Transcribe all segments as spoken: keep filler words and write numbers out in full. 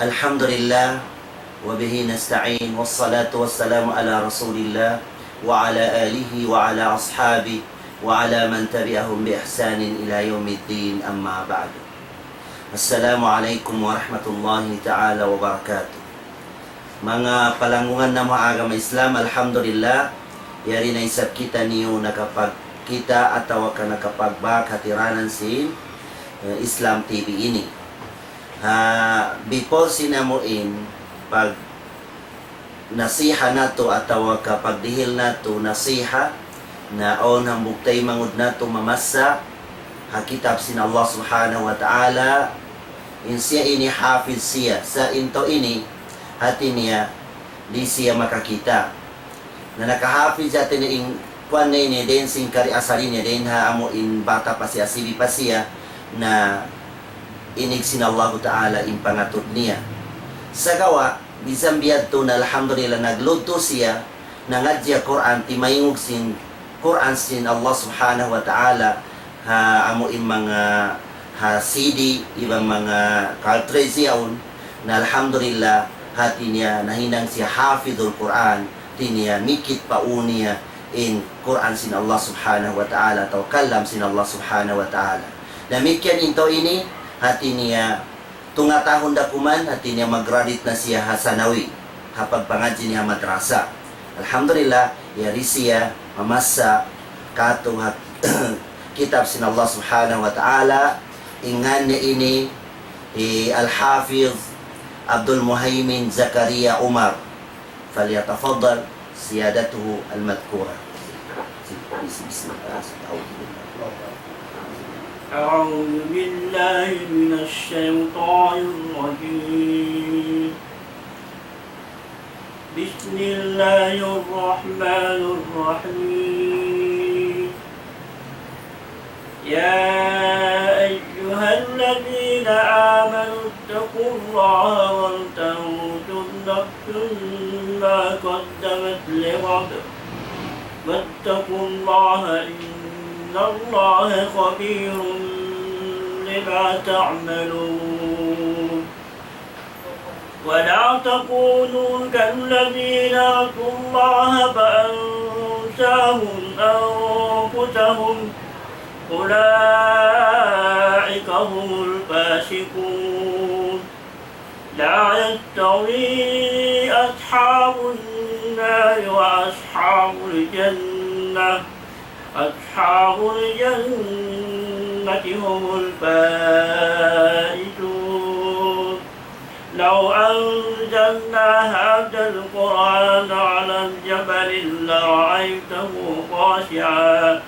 الحمد لله وبه نستعين والصلاة والسلام على رسول الله وعلى آله وعلى أصحابه وعلى من تبعهم بإحسان إلى يوم الدين، أما بعد. السلام عليكم ورحمة الله تعالى وبركاته. Manga palanggungan namu' ha agama Islam, alhamdulillah, yari na isab kitaniyu nakapagkita' atawa ka nakapagbak ha tiranan sin, eh, Islam T V ini. Ha, before sin amu in pag nasiha natu' atawa ka pagdihil natu' nasiha, na awn hambuuk taymanghud natu' mamassa ha kitab sin Allah Subhanahu wa Ta'ala, in siya ini hafiz siya, sa' in tau ini hati niya di' siya makakita'. Na nakahafiz hati niya in kuwan na ini, dayn sin kari asali niya, dayn ha amu in bata pa siya, sibi pa siya, na inig sin Allahu Ta'ala in pangatud niya. Sagawa', bisan biyadtu na alhamdulillah, nagludtu siya, nangadji' Qur'an, timaingug sin Qur'an sin Allah Subhanahu wa Ta'ala, ha amu in manga ha C D, iban manga cartridge yaun, na alhamdulillah, hati niya nahinang siya hafidhul Qur'an, hati niya mikit pa ū niya in Qur'an sin Allah Subhanahu wa Ta'ala, atawa kalam sin Allah Subhanahu wa Ta'ala. Damikkiyan in tau ini, hati niya tunga' tahun da kuman, hati niya mag-graduate na siya ha sanawi, ha pagpangadji' niya ha madrasa. Alhamdulillah, yari siya mamassa katu' ha kitab sin Allah Subhanahu wa Ta'ala, in ngan niya ini, hi Al-Hafiz Abdul Muhaymin Zakaria Umar. فليتفضل سيادته المذكورا. أعوذ بالله من الشيطان الرجيم. بسم الله الرحمن الرحيم. يا أيها الذين آمنوا اتقوا الله ولتنظر نفس ما قدمت لغد واتقوا الله إن الله خبير بما تعملون. ولا تكونوا كالذين نسوا الله فأنساهم أنفسهم أولئك هم الفاسقون. لا يستوي أصحاب النار وأصحاب الجنة، أصحاب الجنة هم الفائزون. لو أنزلنا هذا القرآن على جبل لرأيته خاشعا،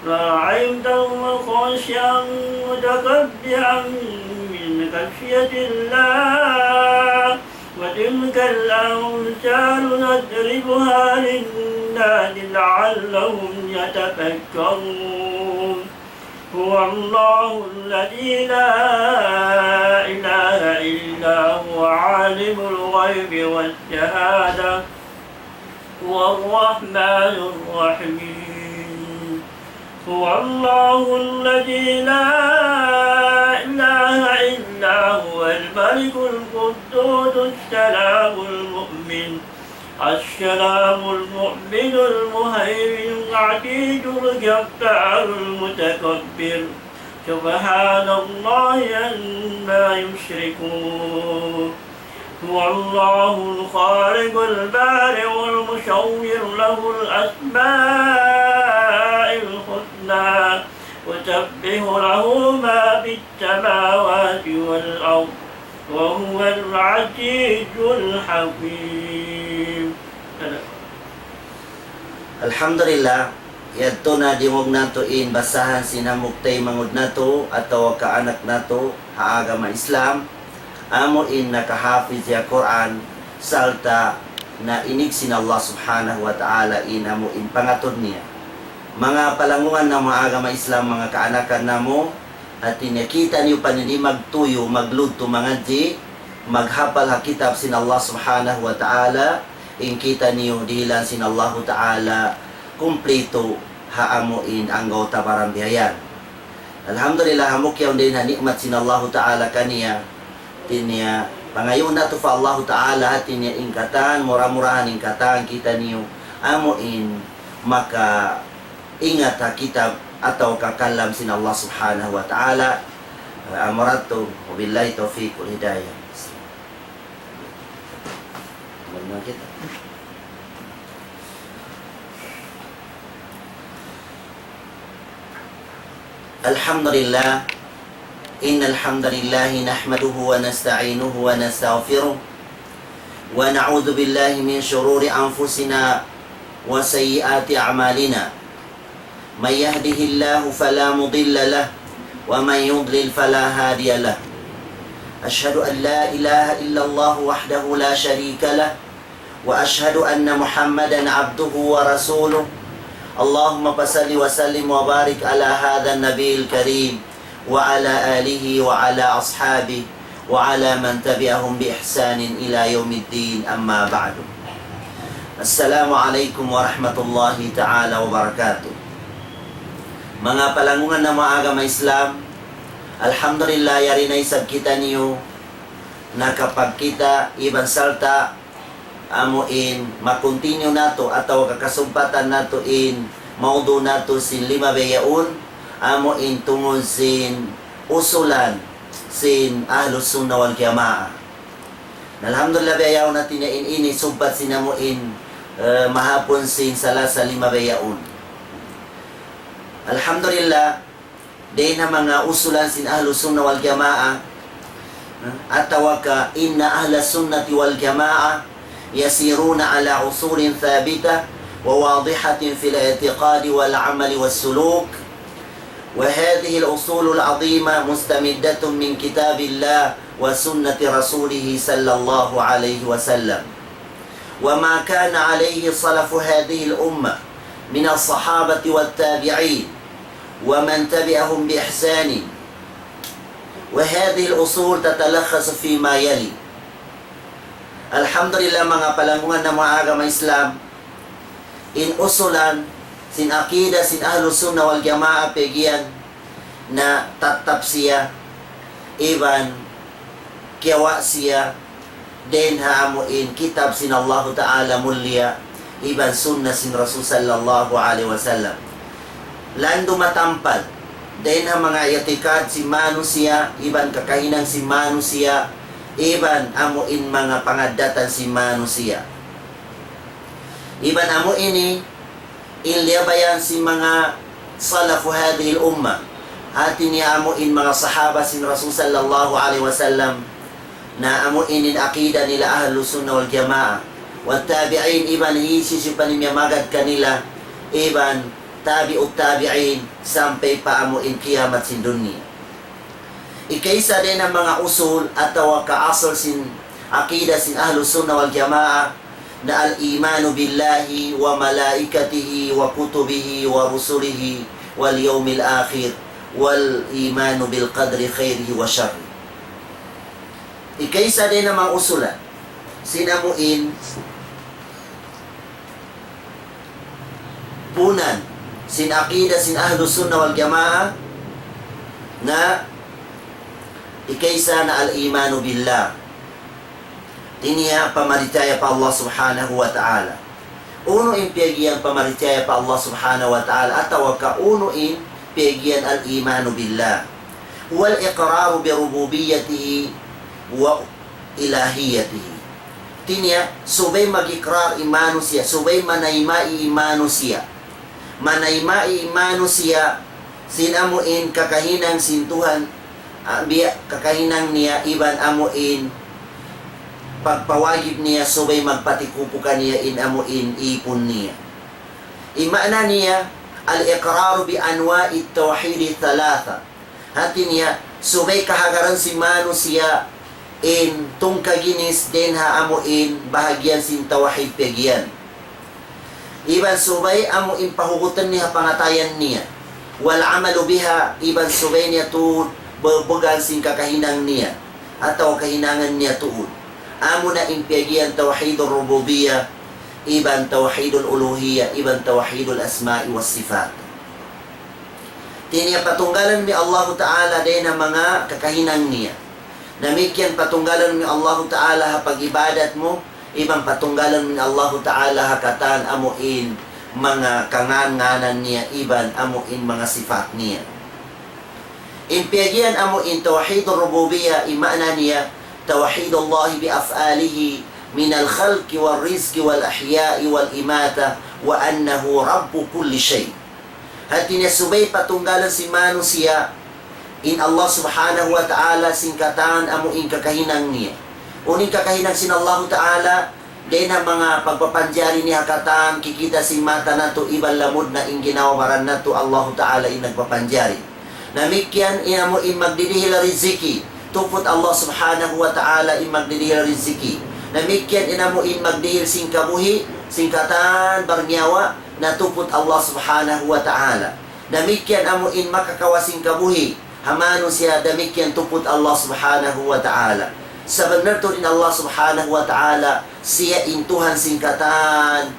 لرأيته خاشعا متصدعا من خشية الله. وتلك الأمثال نضربها للناس لعلهم يتفكرون. هو الله الذي لا إله إلا هو عالم الغيب والشهادة هو الرحمن الرحيم. هو الله الذي لا إله إلا هو الملك القدوس السلام المؤمن، السلام المؤمن المهيمن العزيز الجبار المتكبر. سبحان الله عما يشركون. هو الله الخالق البارئ المصور له الأسماء الحسنى يسبح له ما في السماوات والأرض وهو العزيز الحكيم. Alhamdulillah, yadtu na diyungug natu' in basahan sin hambuuk taymanghud natu' atawa ka anak natu' ha agama Islam, amu in nakahafiz ha Qur'an, sarta' na inig sin Allah Subhanahu wa Ta'ala in amu in pangatud niya. Manga palanggungan namu' ha agama Islam, manga kaanakan namu', hati niya kitaniyu pa ini magtuyu', magludtu, mangadji', maghapal ha kitab sin Allah Subhanahu wa Ta'ala, in kitaniyu dihilan sin Allahu Ta'ala kumplitu ha amu in anggawta' baran biya' yan. Alhamdulillah, hambuuk yaun dayn ha ni'mat sin Allahu Ta'ala kaniya, hati niya Pangayuun natu' pa Allahu Ta'ala hati niya in katan, mura-murahan in katan kitaniyu, amu in makaingat ha kitab atawa ka kalam sin Allah Subhanahu wa Ta'ala. Amu ra yadtu, wabillahi tawfiq wal hidayah. الحمد لله. إن الحمد لله نحمده ونستعينه ونستغفره، ونعوذ بالله من شرور أنفسنا وسيئات أعمالنا. من يهده الله فلا مضل له، ومن يضلل فلا هادي له. أشهد أن لا إله إلا الله وحده لا شريك له، وأشهد أن محمدا عبده ورسوله. اللهم فصل وسلم وبارك على هذا النبي الكريم وعلى آله وعلى أصحابه وعلى من تبعهم بإحسان إلى يوم الدين، أما بعد. السلام عليكم ورحمة الله تعالى وبركاته. Manga palanggungan namu' agama Islam, alhamdulillah, yari na isab kitaniyu nakapagkita' iban sarta' amu in ma-continue natu' atawa ka kasumpatan natu' in maudu' natu' sin limabay yaun, amu in tungud sin usulan sin Ahlus Sunnah wal Jamaah. Na alhamdulillah, bihaun hati niya in ini sumpat sin amu in, eh, mahapun sin Salasa limabay yaun. Alhamdulillah, dayn ha manga usulan sin Ahlus Sunnah wal Jamaah, eh, atawa ka إن أهل السنة والجماعة يسيرون على أصول ثابتة وواضحة في الاعتقاد والعمل والسلوك، وهذه الأصول العظيمة مستمدة من كتاب الله وسنة رسوله صلى الله عليه وسلم، وما كان عليه سلف هذه الأمة من الصحابة والتابعين ومن تبعهم بإحسان، وهذه الأصول تتلخص فيما يلي. Alhamdulillah, manga palanggungan namu' agama Islam, in usulan sin akida sin Ahlus Sunnah wal Jamaah piyagiyan na tattap siya, iban kiyawa' siya dayn ha amu in kitab sin Allahu Ta'ala mulia, iban sunnah sin Rasul sallallahu alayhi wasallam. Landu matampal dayn ha manga i'tikad sin manusiya', iban kakahinang sin manusiya', iban amu in manga pangaddatan sin manusiya'. Iban amu ini in liyabayan sin manga salafu hadhihil ummah. Hati niya amu in manga sahaba sin Rasul sallallahu alayhi wasallam, na amu ini in akida nila Ahlus Sunnah wal Jamaah. Wat tabi'in, iban hisiyu-siyu pa in miyamagad kanila, iban tabi'ut tabi'in, sampay pa amu in kiyamat sin dunya. Ikaisa dayn ha manga usul atawa ka asal sin akida sin Ahlus Sunnah wal Jamaah, na الإيمان بالله وملائكته وكتبه ورسله واليوم الآخر والإيمان بالقدر خيره وشره. Ikaisa dayn ha manga usulan sin amu in punan sin akida sin Ahlus Sunnah wal Jamaah, na ikaisa na الإيمان بالله. Hati niya pamarachaya pa Allah Subhanahu wa Ta'ala. Unu in piyagiyan pamarachaya pa Allah Subhanahu wa Ta'ala, atawa ka unu in piyagiyan الإيمان بالله؟ هو الإقرار بربوبيته وإلهيته. Hati niya, subay mag-iqrar in manusiya', subay manayma' in manusiya'. Manayma' in manusiya' sin amu in kakahinang sin Tuhan, ah, biya' kakahinang niya iban amu in pagpawajib niya subay magpatikupu kaniya in amu in ipun niya. In maana niya, الإقرار بأنواع التوحيد الثلاثة. Hati niya, subay kahagaran sin manusiya' in tungka ginis dayn ha amu in bahagian sin tawhid piyagiyan. Iban subay amu in pahugutan niya ha pangatayan niya. والعمل بها, iban subay niya tuud bubugdan sin kakahinang niya, atawa kahinangan niya tuud. Amu na in piyagiyan tawhidur rububiyyah, iban tawhidul uluhiyyah, iban tawhidul asma'i was sifat. Hati niya patunggalan in Allahu Ta'ala dayn ha manga kakahinang niya. Damikkiyan patunggalan mu in Allahu Ta'ala ha pag-ibadat mu, iban patunggalan mu in Allahu Ta'ala ha katan amu in manga kangan-nganan niya, iban amu in manga sifat niya. In piyagiyan amu in tawhid ar-rububiyyah, in maana niya, توحيد الله بأفعاله من الخلق والرزق والإحياء والإماتة وأنه رب كل شيء. Hati niya subay patunggalan sin manusiya' in Allah Subhanahu wa Ta'ala sin katan amu in kakahinang niya. Unu in kakahinang sin Allahu Ta'ala, dayn ha manga pagpapanjari niya ha katan kikita' sin mata natu' iban lamud na in ginhawa-baran natu', Allahu Ta'ala in nagpapanjari. Damikkiyan in amu in magdidihil riziki, tuput Allah Subhanahu wa Ta'ala in magdidihil riziki. Damikkiyan in amu in magdihil sin kabuhi', sin katan barnyawa, na tuput Allah Subhanahu wa Ta'ala. Damikkiyan amu in makakawa' sin kabuhi' ha manusiya', damikkiyan tuput Allah Subhanahu wa Ta'ala. Sabunnal tuud in Allah Subhanahu wa Ta'ala, siya in Tuhan sin katan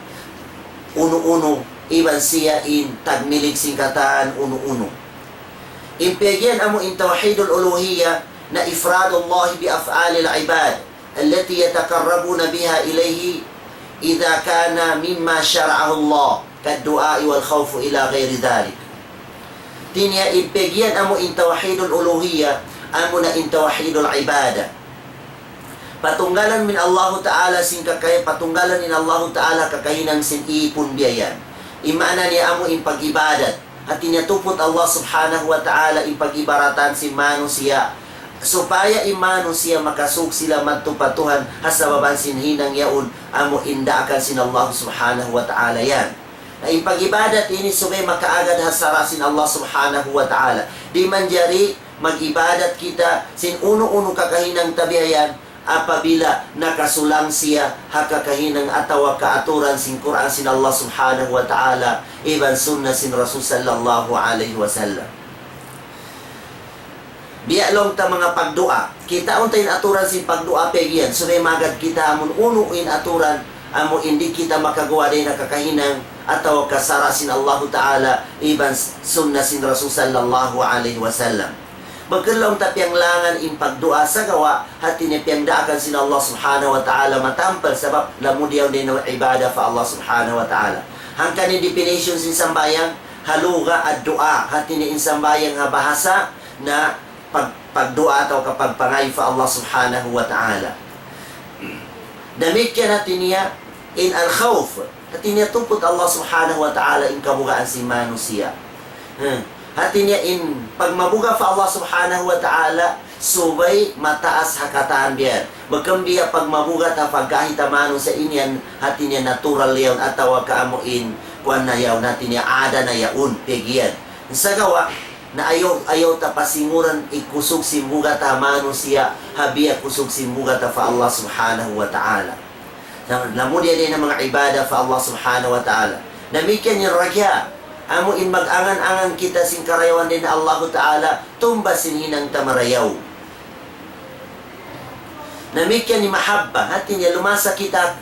unu-unu, iban siya in tagmilik sin katan unu-unu. In piyagiyan amu in tawhidul uluhiyyah na إفراد الله بأفعال العباد التي يتقربون بها إليه إذا كان مما شرعه الله كالدعاء والخوف إلى غير ذلك. Hati niya in piyagiyan amu in tawhidul uluhiyyah, amu na in tawhidul ibadah. Patunggalan mu in Allahu Ta'ala sin kakay-, patunggalan in Allahu Ta'ala kakahinang sin ipun biya' yan. In maana niya amu in pag-ibadat. Hati niya tuput Allah Subhanahu wa Ta'ala in pag-ibaratan sin manusiya'. Supaya in manusiya' makasug sila madtu pa Tuhan ha sabab sin hinang yaun amu in daakan sin Allah Subhanahu wa Ta'ala yan. Na in pag-ibadat ini subay makaagad ha sara' sin Allah Subhanahu wa Ta'ala. Di' manjari mag-ibadat kita sin unu-unu kakahinang ta biya' yan, apabila nakasulang siya ha kakahinang atawa kaaturan sin Qur'an sin Allah Subhanahu wa Ta'ala, iban sunnah sin Rasul sallallahu alayhi wasallam. Biya' laung ta manga pagduwaa. Kitaun ta in aturan sin pagduwaa piyagiyan. Subay magad kita amun unu in aturan, amu in di' kita makaguwa' dayn ha kakahinang atawa kasara' sin Allahu Ta'ala, iban sunnah sin Rasul sallallahu alayhi wasallam. Bukun laung ta piyanglangan in pagduwaa sagawa', hati niya piyangdaakan sin Allah Subhanahu wa Ta'ala matampal sabab lamud yaun dayn ha ibadah pa Allah Subhanahu wa Ta'ala. Hangkan in definition sin sambahayang, ha lugha ad-du'a, hati niya in sambahayang ha bahasa na pag-, pagduwaa atawa ka pagpangayu' pa Allah Subhanahu wa Ta'ala. Damikkiyan hati niya in al-khawf. Hati niya tuput Allah Subhanahu wa Ta'ala in kabugaan sin manusiya'. Hmm. Hati niya in pagmabuga' pa Allah Subhanahu wa Ta'ala, subay mataas ha katan biya' yan. Bukun biya' pagmabuga' ta pagkahi ta manusiya' in yan, hati niya natural yaun atawa ka amu in kuwan na yaun, hati niya ada na yaun, piyagiyan. Sagawa', na ayaw, ayaw ta pasinguran in kusug sin buga' ta manusiya', ha biya' kusug sin buga' ta pa Allah Subhanahu wa Ta'ala. Na, lamud yan dayn ha manga ibadah pa Allah Subhanahu wa Ta'ala. Damikkiyan in raja, amu in mag-angan-angan kita sin karayawan dayn ha Allahu Ta'ala, tumbas sin hinang ta marayaw. Damikkiyan in mahabba, hati niya lumasa kita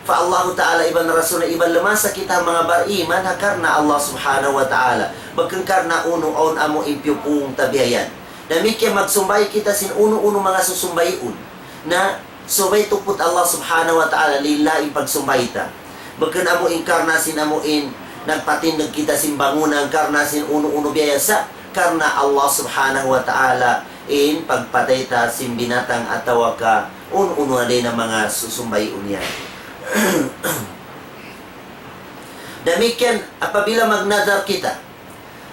pa Allahu Ta'ala iban Rasul, iban lumasa kita manga bariman ha karna' Allah Subhanahu wa Ta'ala. Bukun karna' unu awn amu in piyupung ta biya' yan. Damikkiyan magsumbay kita sin unu-unu manga susumbayun. Na subay tuput Allah Subhanahu wa Ta'ala, lillah in pagsumbay ta. Bukun amu in karna' sin amu in nagpatindug kita sin bangunan, karna' sin unu-unu biya' yan, sa' karna' Allah Subhanahu wa Ta'ala in pagpatay ta sin binatang atawa ka unu-unu na dayn ha manga susumbayun yan. Damikkiyan, apabila magnadar kita,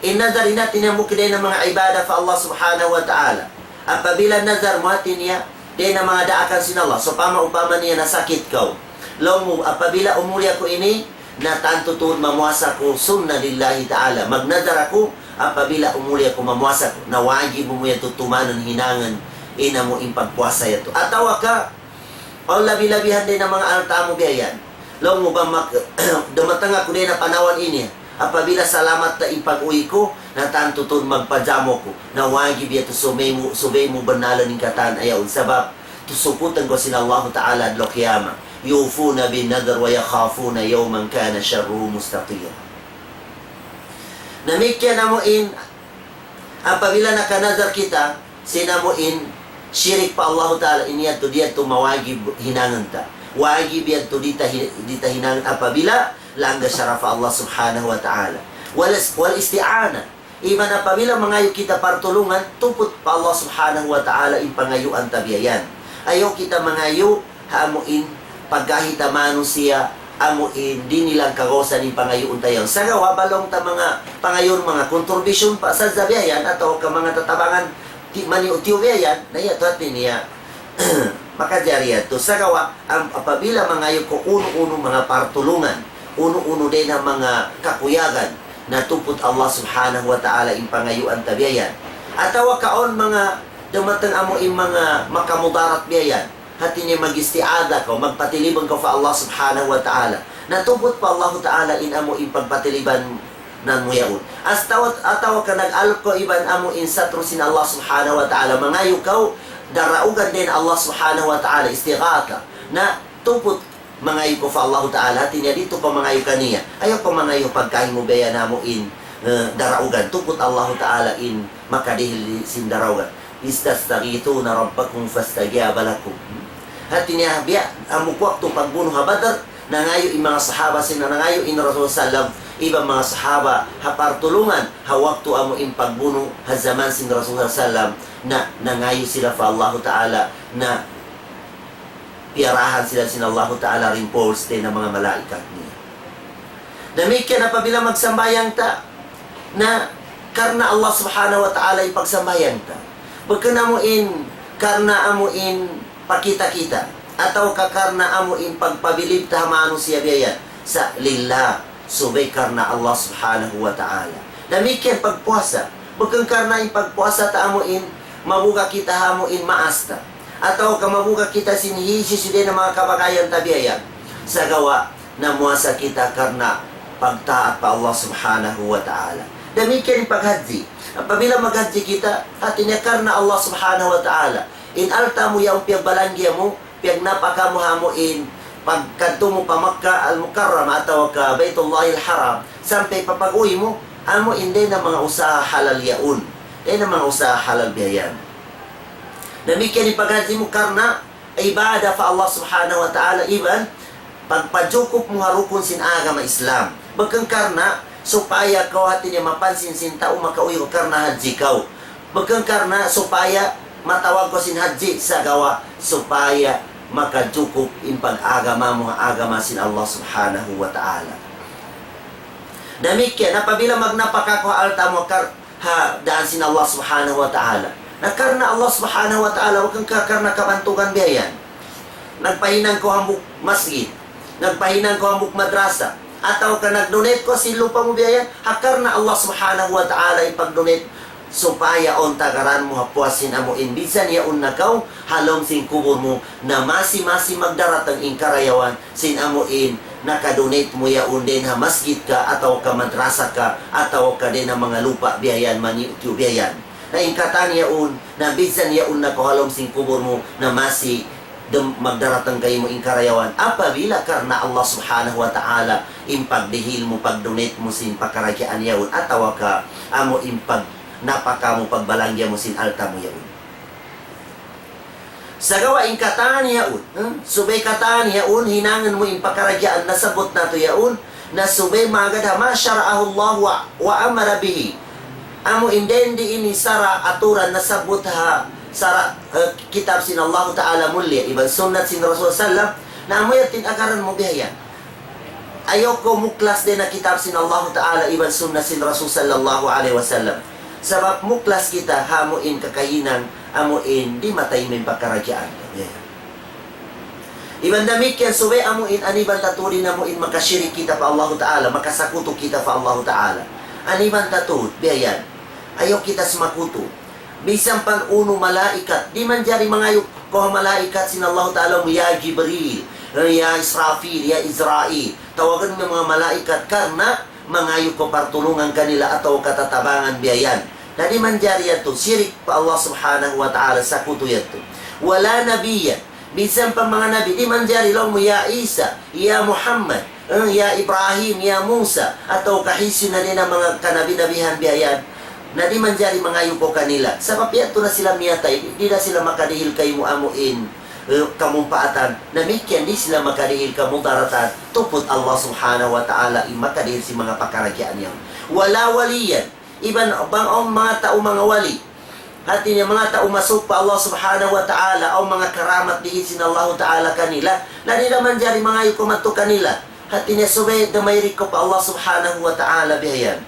in nadar ini hati niya mukid dayn ha manga ibadah pa Allah Subhanahu wa Ta'ala. Apabila nadar mu hati niya, dayn ha manga daakan sin Allah. Sawpama upama niya nasakit kaw. Laung mu, apabila umuli aku ini, na tantu tuud mamuasa aku sunnah lillahi ta'ala. Magnadar aku, apabila umuli aku mamuasa aku. Na wajib mu yadtu tumanan hinangan, in amu in pagpuasa yadtu. Atawa ka, awn labi-labihan dayn ha manga alta' mu biya' yan. Laung mu ba mak-, dumatung aku dayn ha panawan ini. Apabila salamat ta in pag-uwi' ku, na tantu tuud magpajamu aku. Na wajib yadtu subay mu, subay mu bannalan in katan ayaw. Sabab, tusukutan kaw sin Allahu Ta'ala adlaw qiyamah. يوفون بالنذر ويخافون يوما كان شره مستطيرا. Damikkiyan amu in, apabila nakanadar kita, sin amu in, Shirik pa Allahu Ta'ala, ini yadtu, di' yadtu mawajib hinangun ta. Wajib yadtu di' ta hi-, di' ta hinangun apabila langga sara' pa Allah Subhanahu wa Ta'ala. Wal is-, wal isti'ana. Iban apabila mangayu' kita partulungan, tuput pa Allah Subhanahu wa Ta'ala in pangayuan ta biya' yan. Ayaw kita mangayu' ha amu in pagkahi ta manusiya', amu in di' nila kagausan in pangayuun ta yan. Sagawa' bang laung ta manga pangayuun, manga contribution pa sadja biya' yan, atawa ka manga tatabangan ti-, maniyu-tiyu biya' yan, na yadtu hati niya makajari yadtu. Sagawa', am-, apabila mangayu' kaw unu-unu manga partulungan, unu-unu dayn ha manga kakuyagan, na tuput Allah Subhanahu wa Ta'ala in pangayuan ta biya' yan. Atawa ka awn manga dumatung amu in manga makamudarat biya' yan. Hati niya mag-isti'adha kaw, magpatilibun kaw pa Allah Subhanahu wa Ta'ala. Na tuput pa Allah Ta'ala in amu in pagpatiliban nan mu yaun. Astawa-, atawa ka nag-alap kaw iban amu in satru' sin Allah Subhanahu wa Ta'ala, mangayu' kaw daraugan dayn Allah Subhanahu wa Ta'ala, istighatha. Na tuput mangayu' kaw pa Allah Ta'ala, hati niya didtu kaw mangayu' kaniya. Ayaw kaw mangayu' pagkahi mu biya' yan amu in, eh, daraugan. Tuput Allah Ta'ala in makadihil sin daraugan. إذ تستغيثون ربكم فاستجاب لكم. Hati niya, biya' hambuuk waktu pagbunu' ha Badr, nangayu' in manga sahaba sin, nangayu' in Rasul sallam, iban manga sahaba ha partulungan, ha waktu amu in pagbunu' ha jaman sin Rasul sallam, na nangayu' sila pa Allahu Ta'ala, na piyarahan sila sin Allahu Ta'ala reinforce dayn ha manga malaikat niya. Damikkiyan apabila magsambahayang ta, na karna' Allah Subhanahu wa Ta'ala in pagsambahayang ta. Bukun amu in karna' amu in pakita-kita, atawa ka karna' amu in pagpabilib ta ha manusiya' biya' yan. Sa' lillah, subay karna' Allah Subhanahu wa Ta'ala. Damikkiyan pagpuasa. Bukun karna' in pagpuasa ta amu in mabuga' kita ha amu in maas ta, atawa ka mabuga' kita sin hisiyu-siyu dayn ha manga kabagayan ta biya' yan. Sagawa' namuasa kita karna' pagtaat pa Allah Subhanahu wa Ta'ala. Damikkiyan in paghajji. Apabila maghajji kita, hati niya karna' Allah Subhanahu wa Ta'ala. In alta' mu yaun piyagbalanggiya mu, piyagnapaka mu ha amu in pagkadtu mu pa Makkah Al-Mukarramah atawa ka Baytullahil Haram, sampay pa pag-uwi' mu, amu in dayn ha manga usaha halal yaun. Dayn ha manga usaha halal biya' yan. Damikkiyan in paghajji mu karna' ibadah pa Allah Subhanahu wa Ta'ala iban pagpajukup mu ha rukun sin agama Islam. Bukun karna' supaya kaw hati niya mapansin sin tau makauwi' kaw karna' hajji kaw. Bukun karna' supaya matawag kaw sin hajji, sagawa' supaya makajukup in pag-agama mu ha agama sin Allah Subhanahu wa Ta'ala. Damikkiyan, apabila magnapaka kaw ha alta' mu kar-, ha dān sin Allah Subhanahu wa Ta'ala. Na karna' Allah Subhanahu wa Ta'ala, bukun ka-, karna' kabantugan biya' yan. Nagpahinang kaw hambuuk masjid, nagpahinang kaw hambuuk madrasa, atawa ka nag-donate kaw sin lupa' mu biya' yan, ha karna' Allah Subhanahu wa Ta'ala in pag-donate, supaya awn tagaran mu ha puas sin amu in bisan yaun na kaw ha lawm sin kubul mu, na masi-masi magdaratung in karayawan sin amu in naka-donate mu yaun dayn ha masjid ka, atawa ka madrasa ka, atawa ka dayn ha manga lupa' biya' yan, maniyu-tiyu biya' yan. Na in katan yaun, na bisan yaun na kaw ha lawm sin kubul mu, na masi dum-, magdaratung kaymu in karayawan. Apabila karna' Allah Subhanahu wa Ta'ala, in pagdihil mu, pag-donate mu sin pakaradjaan yaun, atawa ka amu in pag-, napaka mu, pagbalanggiya mu sin alta' mu yaun. Sagawa' in katan yaun, hmm? Subay katan yaun, hinangun mu in pakaradjaan nasabbut natu' yaun, na subay magad ha ما شرعه الله و-، وأمر به. Amu in dindi ini sara' aturan nasabbut ha sara', eh, kitab sin Allahu Ta'ala mulliya, iban sunnat sin Rasul sallam, na amu yan in agaran mu biya' yan. Ayaw kaw muklas dayn ha kitab sin Allahu Ta'ala iban sunnat sin Rasul sallallahu alayhi wasallam. Sabab muklas kita ha amu in kakahinang, amu in di' matay in pakaradjaan. Iban damikkiyan subay amu in aniban ta tuud in amu in makashirik kita pa Allahu Ta'ala, makasakutu kita pa Allahu Ta'ala. Aniban ta tuud, biya' yan. Ayaw kita sumakutu. Misan pa unu malaikat, di' manjari mangayu' kaw ha malaikat sin Allahu Ta'ala mu, "Ya Jibril, ya Israfil, ya Izrail." Tawagun mu in manga malaikat karna' mangayu' kaw partulungan kanila atawa ka tatabangan biya' yan. Na di' manjari yadtu, shirik pa Allah Subhanahu wa Ta'ala, sakutu yadtu. ولا نبيا, misan pa manga nabi, di' manjari laung mu, "Ya Isa, ya Muhammad, eh, ya Ibrahim, ya Musa," atawa ka hisiyu na dayn ha manga kanabi-nabihan biya' yan. Na di' manjari mangayu' kaw kanila. Sabab yadtu na sila miyatay, di' na sila makadihil kaymu amu in, eh, kamumpaatan. Damikkiyan di' sila makadihil kamudaratan. Tuput Allah Subhanahu wa Ta'ala in makadihil sin manga pakaradjaan yan. ولا وليا. Iban bang awn manga tau manga wali. Hati niya manga tau masuuk pa Allah Subhanahu wa Ta'ala, awn manga karamat dihil sin Allah Ta'ala kanila, na di' na manjari mangayu' kaw madtu kanila. Hati niya subay damay ri kaw pa Allah Subhanahu wa Ta'ala biya' yan.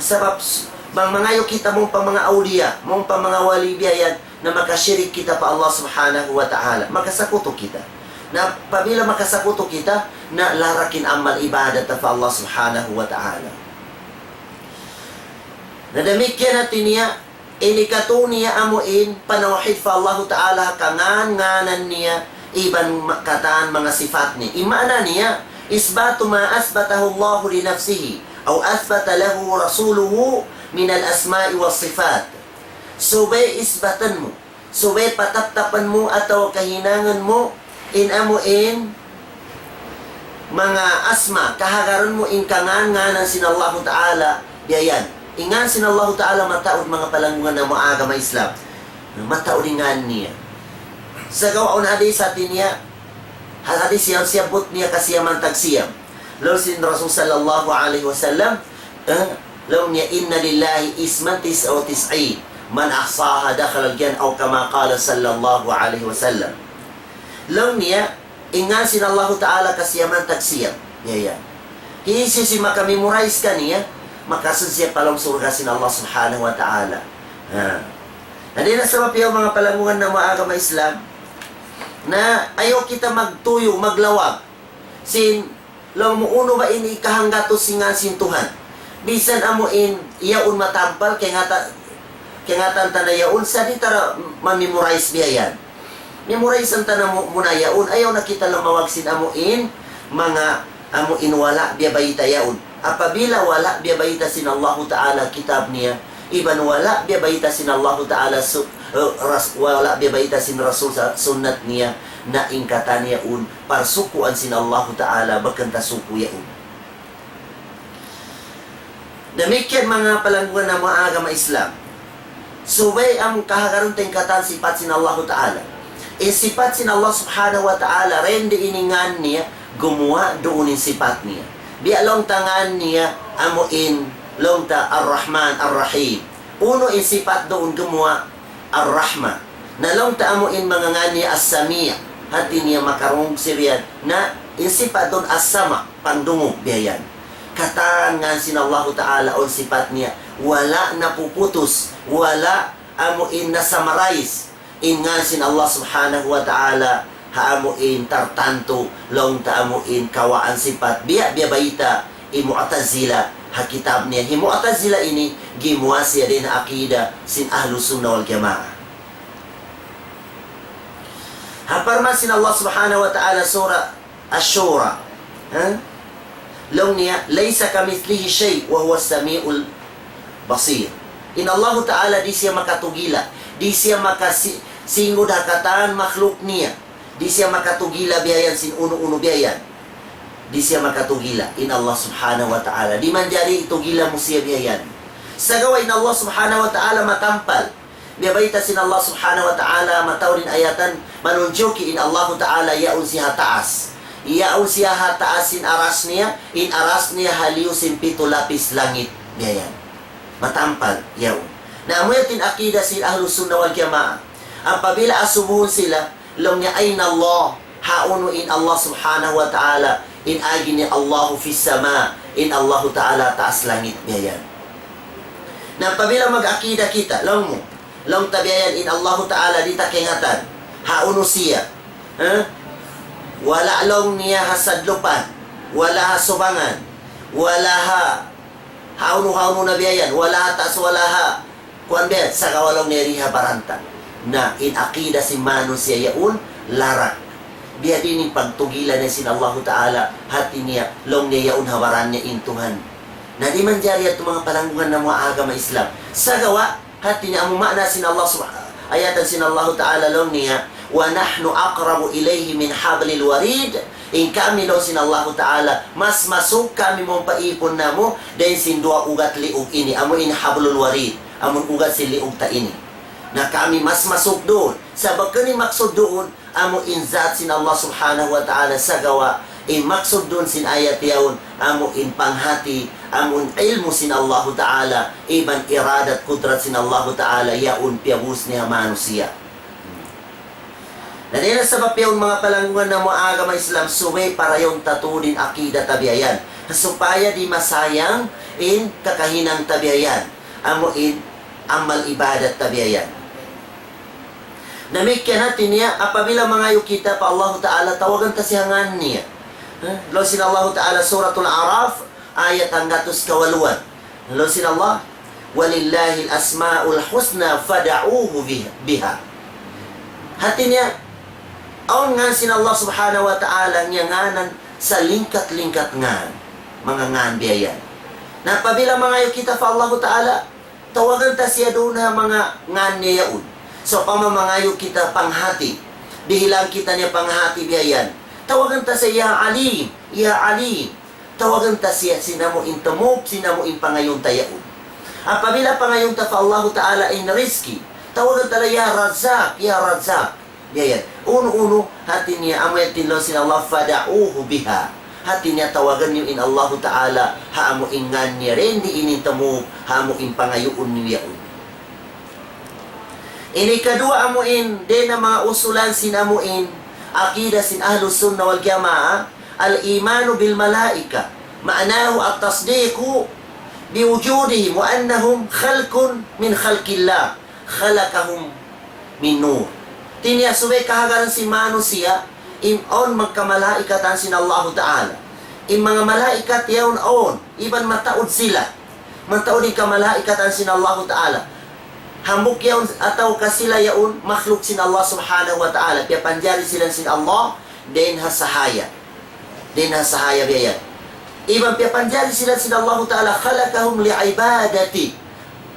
Sabab s-, bang mangayu' kita mawn pa manga awliya, mawn pa manga wali biya' yan, na makashirik kita pa Allah Subhanahu wa Ta'ala, makasakutu kita. Na apabila makasakutu kita, na larak in amal ibadat pa Allah Subhanahu wa Ta'ala. Na damikkiyan hati niya, ini katu' niya amu in panawhid pa Allahu Ta'ala ha kangān-ngānan niya iban ma-, katan manga sipat niya. In maana niya, إثبات ما أثبته الله لنفسه أو أثبت له رسوله من الأسماء والصفات. Subay isbatan mu, subay pataptapan mu atawa kahinangan mu in amu in manga asma, kahagaran mu in kangān-ngānan sin Allahu Ta'ala, biya' yan. In ngān sin Allahu Ta'ala mataud, manga palanggungan namu' agama Islam. Mataud in ngān niya. Sagawa' awn hadis hati niya, hadis yan siyabbut niya kasiyaman tagsiyam. Laung sin Rasul sallallahu alayhi wasallam, eh, laung niya, إن لله اسما تسعة وتسعين من أحصاها دخل الجنة أو كما قال صلى الله عليه وسلم. Laung niya, in ngān sin Allahu Ta'ala kasiyaman tagsiyam. Ya, ya. Hisiyu-siyu in maka-memorize kaniya, makasud siya pa lawm surga' sin Allah Subhanahu wa Ta'ala. Ha. Na dayn ha sabab yaun manga palanggungan namu' agama Islam, na ayaw kita magtuyu', maglawag sin laung mu unu ba in hikahanggatus sin ngān sin Tuhan. Misan amu in yaun matampal, kaingatan, kaingatan ta na yaun, sa' di' ta ra ma-memorize biya' yan. Memorize ta na mu-, muna yaun, ayaw na kita lumawag sin amu in, manga amu in wala' biyabayta' yaun. Apabila wala' biyabayta' sin Allahu Ta'ala kitab niya, iban wala' biyabayta' sin Allahu Ta'ala su-, eh, ras-, wala' biyabayta' sin Rasul sa sunnat niya, na in katan yaun, parsukuan sin Allahu Ta'ala, bukun ta suku yaun. Damikkiyan manga palanggungan namu' agama Islam. Subay amu kahagarun ta in katan sipat sin Allahu Ta'ala. In sipat sin Allah Subhanahu wa Ta'ala, dayn di in ngān niya, gumuwa' duun in sipat niya. Biya' laung ta ngān niya, amu in, laung ta Ar-Rahman, Ar-Rahim. Unu in sipat duun gumuwa', Ar-Rahma. Na laung ta amu in manga ngān niya As-Sami', hati niya makarungug siya biya' yan. Na in sipat duun As-Sama', pangdungug biya' yan. Katan ngān sin Allahu Ta'ala awn sipat niya, wala' napuputus, wala' amu in na-summarize. In ngān sin Allah Subhanahu wa Ta'ala, ha amu in tartantu, laung ta amu in kawaan sipat, biya', biyabayta', in Mu'tazila, ha kitab niya. In Mu'tazila ini, gimuwa' siya dayn ha akida sin Ahlus Sunnah wal Jamaah. Ha parman sin Allah Subhanahu wa Ta'ala, Surah Ash-Shura. Ha? Laung niya, ليس كمثله شيء وهو السميع البصير. In Allahu Ta'ala di' siya makatugila, di' siya makasi-, singud ha katan makhluk niya, di' siya makatugila biya' yan sin unu-unu biya' yan. Di' siya makatugila in Allah Subhanahu wa Ta'ala. Di' manjari itugila mu siya biya' yan. Sagawa' in Allah Subhanahu wa Ta'ala matampal. Biyabayta' sin Allah Subhanahu wa Ta'ala, mataud in ayatan, manunjuki in Allahu Ta'ala yaun siya ha taas. Yaun siya ha taas sin aras niya, in aras niya ha liyu sin pitu lapis langit. Biya' yan. Matampal yaun. Na amu yadtu in akida sin Ahlus Sunnah wal Jamaah. Apabila asubuhun sila, laung niya, أين الله؟ Hawnu in Allah Subhanahu wa Ta'ala? In agi niya, الله في السماء. In Allahu Ta'ala taas langit, biya' yan. Na apabila mag-akida kita, laung mu, laung ta biya' yan, in Allahu Ta'ala di' ta kaingatan. Hawnu siya? Ha? Wala' laung niya ha sadlupan, wala' ha subangan, wala' ha hawnu-hawnu na biya' yan, wala' ha taas, wala' ha kuwan biya', sagawa' laung niya di ha baran ta. Na in akida sin manusiya' yaun, larak. Biya' diin in pagtugila niya sin Allahu Ta'ala, hati niya, laung niya yaun ha baran niya in Tuhan. Na di' manjari yadtu manga palanggungan namu' agama Islam. Sagawa', hati niya amu maana sin Allah Subha-, ayatan sin Allahu Ta'ala laung niya, ونحن أقرب إليه من حبل الوريد. In kami laung sin Allahu Ta'ala, mas masuuk kami mawn pa ipun namu', dayn sin duwa ugat liug ini, amu in hablul warid. Amun ugat sin liug ta ini. Na kami mas masuk duun. Sabab kani maksud duun, amu in zat sin Allah Subhanahu wa Ta'ala sagawa', in maksud duun sin ayat yaun, amu in panghati, amu in ilmu sin Allahu Ta'ala, iban iradat kudrat sin Allahu Ta'ala, yaun piyabus niya manusiya'. Na dayn ha sabab yaun manga palanggungan namu' agama Islam, subay parayaw ta tuud in akida ta biya' yan. Supaya di' masayang in kakahinang ta biya' yan. Amu in amal ibadat ta biya' yan. Damikkiyan hati niya, apabila mangayu' kita pa Allahu Ta'ala, tawagan ta siya ngan niya. Ha? Laung sin Allahu Ta'ala, Suratul Araf, ayat hanggatus kawaluan. Laung sin Allah, وَلِلَّهِ الْأَسْمَاءُ الْحُسْنَى فَادْعُوهُ بِهَا. Hati niya, awn ngan sin Allah Subhanahu wa Ta'ala niya nganan salingkat-lingkat ngan. Manga ngan biya' yan. Na apabila mangayu' kita pa Allahu Ta'ala, tawagan ta siya duun ha manga ngan niya yaun. Sawpama mangayu' kita panghati, dihilan kita niya panghati biya' yan. Tawagan ta siya, "Ya Alim, Ya Alim." Tawagan ta siya sin amu in tumūp, sin amu in pangayuun ta yaun. Apabila pangayuun ta pa Allahu Ta'ala in rizki, tawagan ta la, "Ya Razzaq, Ya Razzaq." Biya' yan. Unu-unu, hati niya, amu yan in laung sin Allah, فَادْعُوهُ بِهَا. Hati niya, tawagan niyu in Allahu Ta'ala, ha amu in ngan niya, dayn di ini in tumūp, ha amu in pangayuun niyu yaun. Ini kaduwa amu in, dayn ha manga usulan sin amu in, akida sin Ahlus Sunnah wal Jamaah, الإيمان بالملائكة، معناه التصديق بوجودهم وأنهم خلق من خلق الله. خلقهم من نور. Hati niya subay kahagaran sin manusiya', in awn manga kamalaikatan sin Allahu Ta'ala. In manga malaikat yaun awn, iban mataud sila. Mataud in kamalaikatan sin Allahu Ta'ala. Hambuuk yaun atawa ka sila yaun, makhluk sin Allah Subhanahu wa Ta'ala. Piyapanjari sila sin Allah, dayn ha sahaya. Dayn ha sahaya biya' yan. Iban piyapanjari sila sin Allahu Ta'ala, خلقهم لعبادته.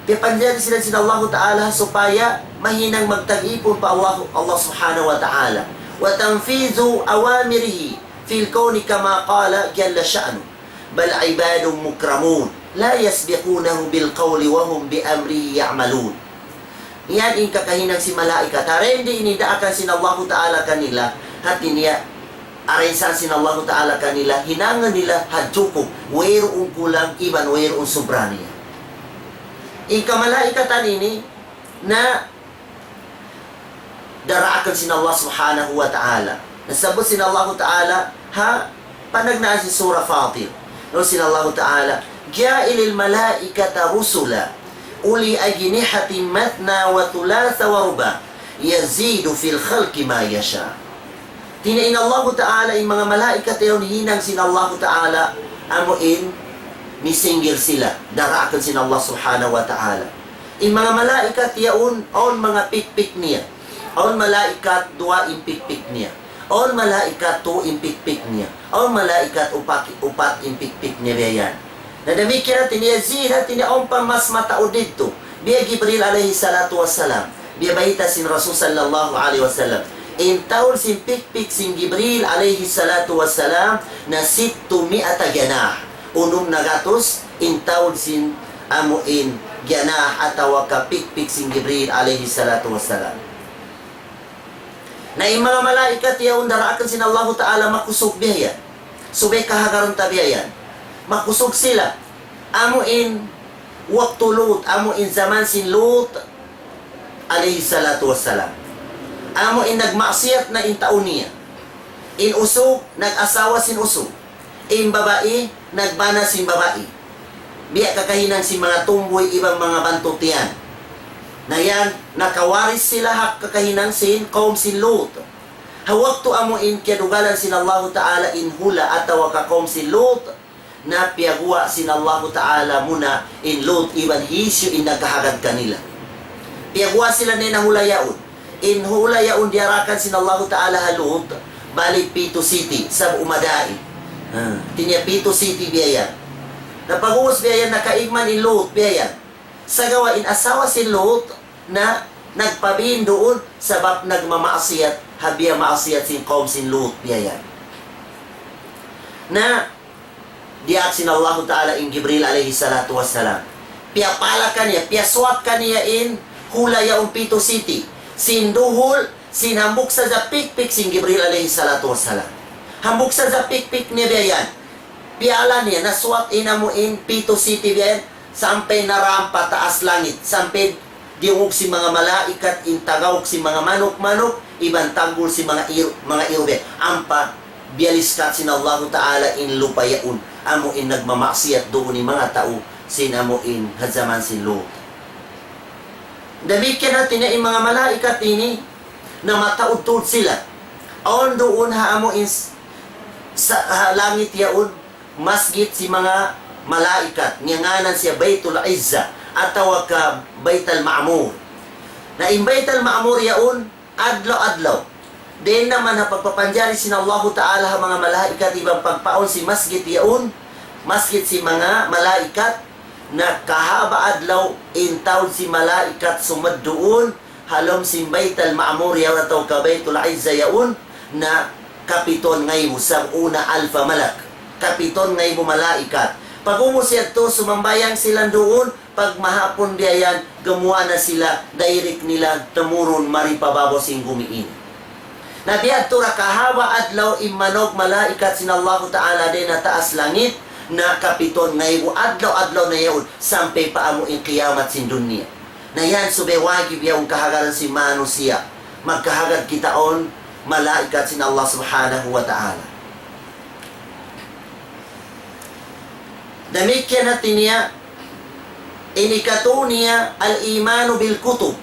Piyapanjari sila sin Allahu Ta'ala supaya mahinang magtag-ipun pa Allah, Allah Subhanahu wa Ta'ala. وتنفيذ أوامره في الكون كما قال جل شأنه. بل عباد مكرمون لا يسبقونه بالقول وهم بأمره يعملون. Yan in kakahinang sin malaikat. Ha dayn di ini daakan sin Allahu Ta'ala kanila, hati niya, arrange sin Allahu Ta'ala kanila, hinangan nila ha jukup, wayruun kulang, iban wayruun subra niya. In kamalaikatan ini, na daraakan sin Allah Subhanahu wa Ta'ala. Nasabbut sin Allahu Ta'ala, ha, panagnaan sin Surah Fatir. Laung sin Allahu Ta'ala, جاعل الملائكة رسلا أولي أجنحة مثنى وثلاث ورباع يزيد في الخلق ما يشاء. Hati niya in Allahu Ta'ala, in manga malaikat yaun hinang sin Allahu Ta'ala, amu in, misinggil sila, daraakan sin Allah Subhanahu wa Ta'ala. In manga malaikat yaun, awn manga pikpik niya. Awn malaikat duwa in pikpik niya. Awn malaikat tū in pikpik niya. Awn malaikat upat, upat in pikpik niya biya' yan. Na damikkiyan hati niya يزيد, hati niya awn pa mas mataud didtu. Biya' Jibril alayhi salatu wassalam. Biya' bayta' sin Rasul sallallahu alayhi wasallam. In taud sin pikpik sin Jibril alayhi salatu wassalam na ستمائة جناح. Unum na gatus in taud sin amu in janah atawa ka pikpik sin Jibril alayhi salatu wassalam. Na in manga malaikat yaun daraakan sin Allahu Ta'ala makusug biya' yan. Subay kahagaran ta biya' yan. Makusug sila. Amu in waktu Lut, amu in jaman sin Lut alayhi salatu wassalam. Amu in nagmaksiyat na in tau niya. In usug, nag-asawa sin usug. In babai, nagbana sin babai. Biya' kakahinang sin manga tumbuy iban manga bantut yan. Na yan, nakawaris sila ha kakahinang sin kaum sin Lut. Ha waktu amu in kiyadugalan sin Allahu Ta'ala in hula' atawa ka kaum sin Lut, na piyaguwa' sin Allahu Ta'ala muna in Lut iban hisiyu in nagkahagad kanila. Piyaguwa' sila dayn ha hula' yaun. In hula' yaun diyarakan sin Allahu Ta'ala ha Lut, bali pitu siti, sab'u madain. Ha, hati niya pitu siti biya' yan. Na pag'ubus biya' yan, nakaigman in Lut, biya' yan. Sagawa' in asawa sin Lut na nagpabin duun sabab nagmamaksiyat, ha biya' maksiyat sin kaum sin Lut, biya' yan. Na diyaak sin Allahu Ta'ala in Jibril alayhi salatu wassalam. Piyapala kaniya, piyasuwat kaniya in hula' yaun pitu siti. Sin duhul, sin hambuuk sadja pikpik sin Jibril alayhi salatu wassalam. Hambuuk sadja pikpik niya biya' yan. Piyala niya, nasuwat in amu in pitu siti biya' yan, sampay narampa taas langit, sampay diyungug sin manga malaikat in tagauk sin manga manuk-manuk, iban tanggul sin manga iru, manga iru biya' yan. Ampa biyaliskat sin Allahu Ta'ala in lupa' yaun, amu in nagmamaksiyat duun in manga tau, sin amu in ha jaman sin Lut. Damikkiyan hati niya in manga malaikat ini, namataud-taud sila. Awn duun ha amu in s-, sa, ha langit yaun, masjid sin manga malaikat, ngiyangānan siya Baytul Izza, atawa ka Baytal Ma'mur. Na in Baytal Ma'mur yaun, adlaw-adlaw. Dayn naman ha pagpapanjari sin Allahu Ta'ala ha manga malaikat iban pagpaawn sin masjid yaun, masjid sin manga malaikat, na kahaba' adlaw in taud sin malaikat sumud duun, ha lawm sin Baytal Ma'mur yaun atawa ka Baytul Izza yaun, na kapituan ngaibu, sab'una alfa malak. Kapituan ngaibu malaikat. Pag'ubus yadtu, sumambahayang sila duun, pagmahapun biya' yan, gumuwa' na sila, direct nila tumurun mari pa babaw sin gumi ini. Na biya' yadtu ra kahaba' adlaw in manug malaikat sin Allahu Ta'ala dayn ha taas langit, na kapituan ngaibu adlaw-adlaw na yaun, sampay pa amu in kiyamat sin dunya. Na yan subay wajib yaun kahagaran sin manusiya'. Magkahagad kita awn malaikat sin Allah Subhanahu wa Ta'ala. Damikkiyan hati niya, in ikatu niya, al-imanu bil kutub.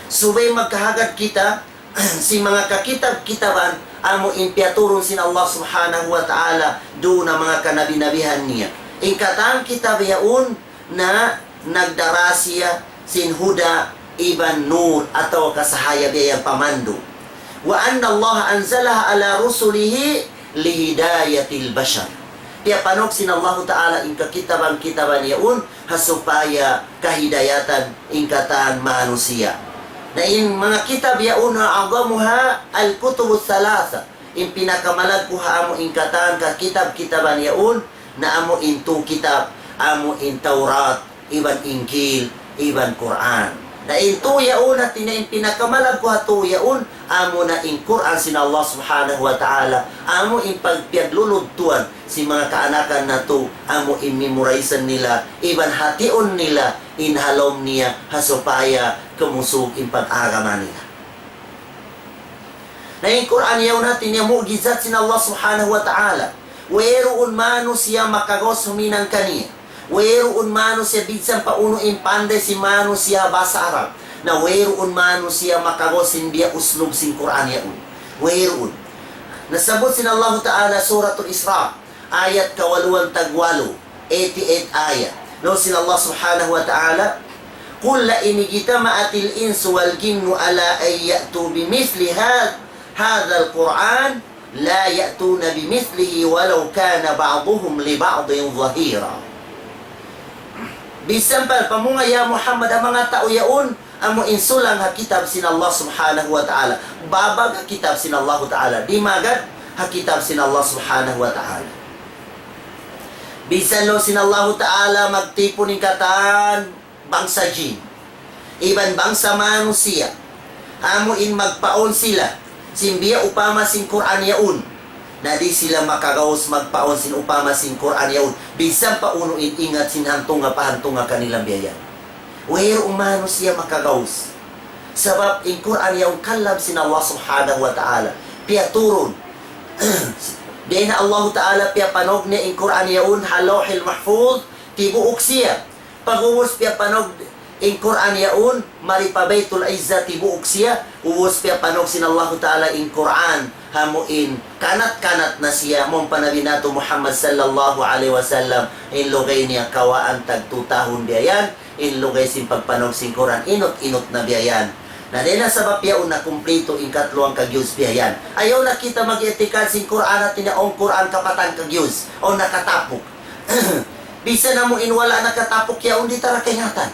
Subay magkahagad kita sin manga kakitab-kitaban, amu in piyaturun sin Allah Subhanahu wa Ta'ala, duun ha manga kanabi-nabihan niya. In katan kitab yaun, na nagdara siya sin huda iban nur atawa ka sahaya biya' yan pamandu'. وأن الله أنزلها على رسله لهداية البشر. Piyapanug sin Allahu Ta'ala in kakitaban-kitaban yaun ha supaya kahidayatan in katan manusiya'. Na in manga kitab yaun, أعظمها الكتب الثلاثة. In pinakamalaggu' ha amu in katan kakitab-kitaban yaun, na amu in tū kitab, amu in Tawrat, iban Injil, iban Qur'an. Na in tū yaun, hati niya in pinakamalaggu' ha tū yaun, amu na in Qur'an sin Allah Subhanahu wa Ta'ala, amu in pagpiyagluludtuan sin manga kaanakan natu', amu in memorize nila, iban hatiun nila in ha lawm niya, ha supaya kumusug in pag-agama nila. Na in Qur'an yaun, hati niya, mu'jizat sin Allah Subhanahu wa Ta'ala. Wayruun manusiya' makagaus huminang kaniya. Wayruun manusiya', bisan pa unu in panday sin manusiya' bahasa Arab, na wayruun manusiya' makagaus sin biya' uslub sin Qur'an yaun. Wayruun. Nasabbut sin Allahu Ta'ala, Suratul Isra, ayat kawaluan tagwalu, eighty-eight ayat. Laung sin Allah Subhanahu wa Ta'ala, قل لئن اجتمعت الإنس والجن على أن يأتوا بمثل هذا، هذا القرآن لا يأتون بمثله ولو كان بعضهم لبعض ظهيرا. Bisan pa, pamunga ya Muhammad, in manga tau yaun, amu in sulang ha kitab sin Allah Subhanahu wa Ta'ala. Babag ha kitab sin Allah Ta'ala. Dimagad ha kitab sin Allah Subhanahu wa Ta'ala. Bisan laung sin Allah Ta'ala magtipun in katan bangsa jin iban bangsa manusiya', amu in magpaawn sila sin biya' upama sin Qur'an yaun, na di' sila makagaus magpaawn sin upama sin Qur'an yaun, bisan pa unu in ingat sin hantunga pa hantunga kanila biya' yan. Wayruun manusiya' makagaus. Sabab in Qur'an yaun kalam sin Allah Subhanahu wa Ta'ala. Piyaturun. Dayn ha Allah Ta'ala piyapanug niya in Qur'an yaun ha Lawhil Mahfuz, tibuuk siya. Pag'ubus piyapanug in Qur'an yaun, mari pa Baytul Izza, tibuuk siya. Ubus piyapanug sin Allahu Ta'ala in Qur'an, amu in kanat-kanat na siya, mawn pa Nabi natu' Muhammad sallallahu alayhi wasallam, in lugay niya kawaan tag tū tahun biya' yan, in lugay sin pagpanug sin Qur'an, inut-inut na biya' yan. Na dayn ha sabab yaun na kumplitu in katluan ka juz biya' yan. Ayaw na kita mag-i'tikad sin Qur'an hati niya awn Qur'an kapatan ka juz, awn nakatapuk. Bisan amu in wala' nakatapuk yaun di' ta ra kaingatan.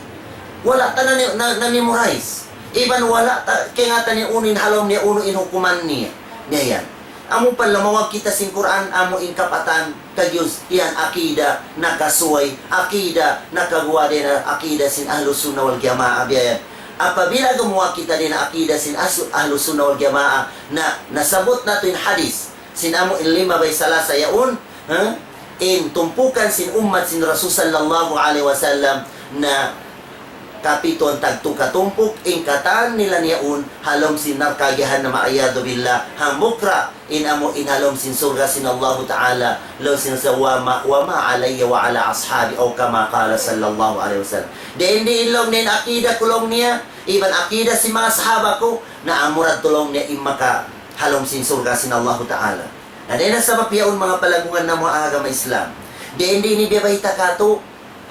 Wala' ta na, na, na-memorize. Iban wala' ta kaingatan in unu in ha lawm niya, unu in hukuman niya. Biya' yan. Amu pa lamawag kita sin Qur'an, amu in kapatan, kagyus, yan, akida, nakasuway, akida, nakaguwa' dayn ha akida sin Ahlus Sunnah wal Jamaah, biya' yan. Apabila gumuwa' kita dayn ha akida sin Asu-, Ahlus Sunnah wal Jamaah, na, nasabut natu' in hadith, sin amu in lima bay salasa yaun, ha? In tumpukan sin ummat sin Rasul sallallahu alayhi wasallam na kapituan tagtu katumpuk, in katan nila niyaun, ha lawm sin narka' jahannam, a'iyadhu billah, hambuuk ra, in amu in ha lawm sin surga' sin Allahu Ta'ala, laung sin sa wa ma, wa ma alayya wa ala ashabi, aw kama qala sallallahu alayhi wasallam. Dayn di in laung niya in akida ku laung niya, iban akida sin manga sahaba ku, na amura tuud laung niya in maka ha lawm sin surga' sin Allahu Ta'ala. Na dayn ha sabab yaun manga palanggungan namu' ha agama Islam. Dayn di ini biya' bayta' katu',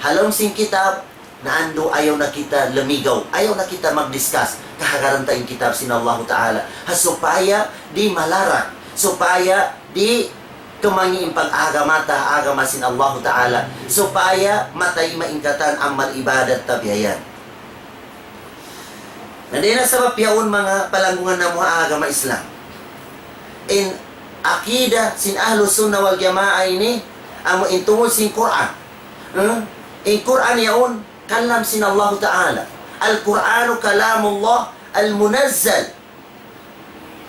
ha lawm sin kitab, na andu' ayaw na kita lumigaw, ayaw na kita mag-discuss, kahagaran ta in kitab sin Allahu Ta'ala. Ha supaya di' malarak, supaya di' kumangi' in pag-agama ta, agama sin Allahu Ta'ala, supaya matayma' in katan amal ibadat ta biya' yan. Na dayn ha sabab yaun manga palanggungan namu' ha agama Islam. In akida sin Ahlus Sunnah wal Jamaah ini, amu in tungud sin Qur'an. Hmm? In Qur'an yaun, kalam sin Allahu Ta'ala. القرآن كلام الله المنزل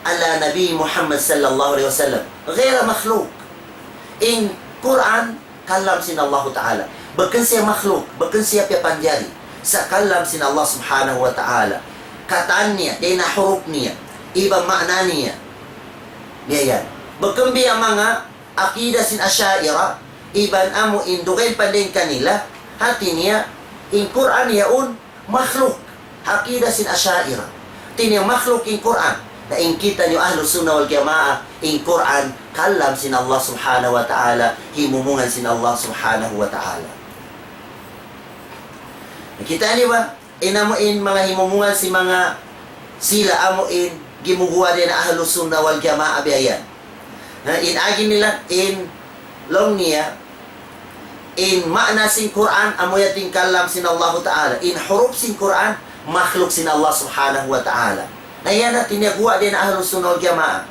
على نبي محمد صلى الله عليه وسلم غير مخلوق. In Qur'an, kalam sin Allahu Ta'ala. Bukun siya makhluk, bukun siya piyapanjari. Sa' kalam sin Allah Subhanahu wa Ta'ala. Katan niya, dayn ha hurup niya, iban maana niya. Biya' yan. Bukun biya' manga akida sin Asha'ira, iban amu in dugaing pa dayn kanila, hati niya, in Qur'an yaun, makhluk. Akida sin Asha'ira. Hati niya makhluk in Qur'an. Na in kitaniyu Ahlus Sunnah wal Jamaah, in Qur'an, kalam sin Allah Subhanahu wa Ta'ala, himumungan sin Allah Subhanahu wa Ta'ala. Kita' niyu ba? In amu in manga himumungan sin manga sila amu in gimuguwa' dayn ha Ahlus Sunnah wal Jamaah biya' yan. Na in agi nila in laung niya, in maana sin Qur'an, amu yan in kalam sin Allahu Ta'ala. In hurup sin Qur'an, makhluk sin Allah Subhanahu wa Ta'ala. Na yan hati niya guwa' dayn ha Ahlus Sunnah wal Jamaah.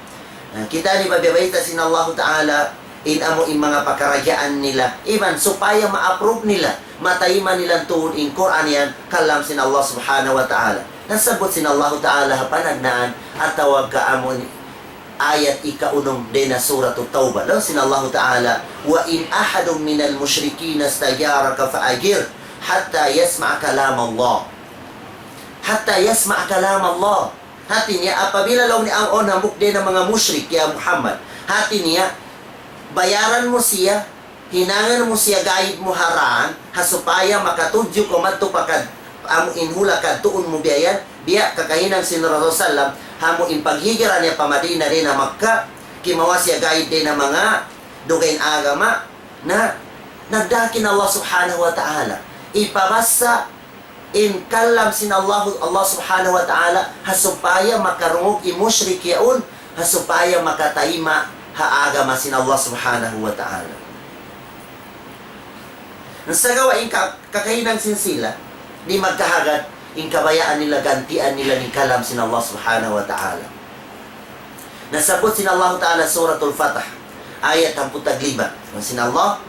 Na kita' niyu ba biya' bayta' sin Allahu Ta'ala, in amu in manga pakaradjaan nila, iban supaya ma-approve nila, matayma' nila tuud in Qur'an yan, kalam sin Allah Subhanahu wa Ta'ala. Nasabbut sin Allahu Ta'ala ha panagnaan, atawa ka amu in ayat ikaunum dayn ha Suratut Tawbah. Laung sin Allahu Ta'ala, وإن أحد من المشركين استجارك فأجره حتى يسمع كلام الله. حتى يسمع كلام الله. Hati niya, apabila laung niya awn hambuuk dayn ha manga mushrik, ya Muhammad. Hati niya, bayaran mu siya, hinangan mu siya guide mu ha dān, ha supaya makatudju kaw madtu pa kad-, amu in hula' kadtuun mu biya' yan, biya' kakahinang sin Rasul sallam, amu in paghijra niya pa Madina dayn ha Makkah, kimawa' siya guide dayn ha manga dugaing agama, na nagdaak in Allah Subhanahu wa Ta'ala. Ipabassa in kalam sin Allah, Allah Subhanahu wa Ta'ala, ha supaya makarungug in mushrik yaun, ha supaya makatayma' ha agama sin Allah Subhanahu wa Ta'ala. Sagawa' in ka-, kakahinang sin sila, di' magkahagad, in kabayaan nila, gantian nila in kalam sin Allah Subhanahu wa Ta'ala. Nasabbut sin Allahu Ta'ala Suratul Fath, ayat hangpu' tag lima. Laung sin Allah,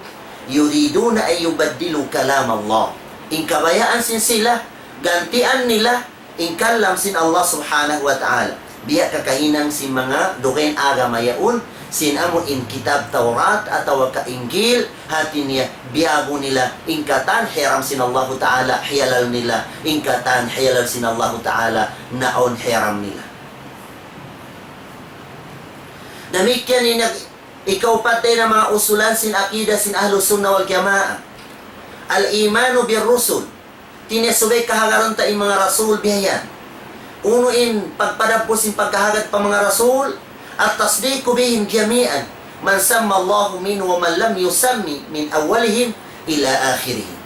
يريدون أن يبدلوا كلام الله. In kabayaan sin sila, gantian nila in kalam sin Allah Subhanahu wa Ta'ala. Biya' kakahinang sin manga dugaing agama yaun, sin amu in kitab Tawrat atawa ka Injil, hati niya biyagu nila in katan hiyaram sin Allahu Ta'ala, hiyalal nila, in katan hiyalal sin Allahu Ta'ala, na awn hiyaram nila. Damikkiyan in nag-, ikaupat dayn ha manga usulan sin akida sin Ahlus Sunnah wal Jamaah. الإيمان بالرسل. Hati niya subay kahagaran ta in manga rasul biya' yan. Unu in pagpadagbus sin pagkahagad pa manga rasul, التصديق بهم جميعا، من سمى الله منهم ومن لم يسم من أولهم إلى آخرهم.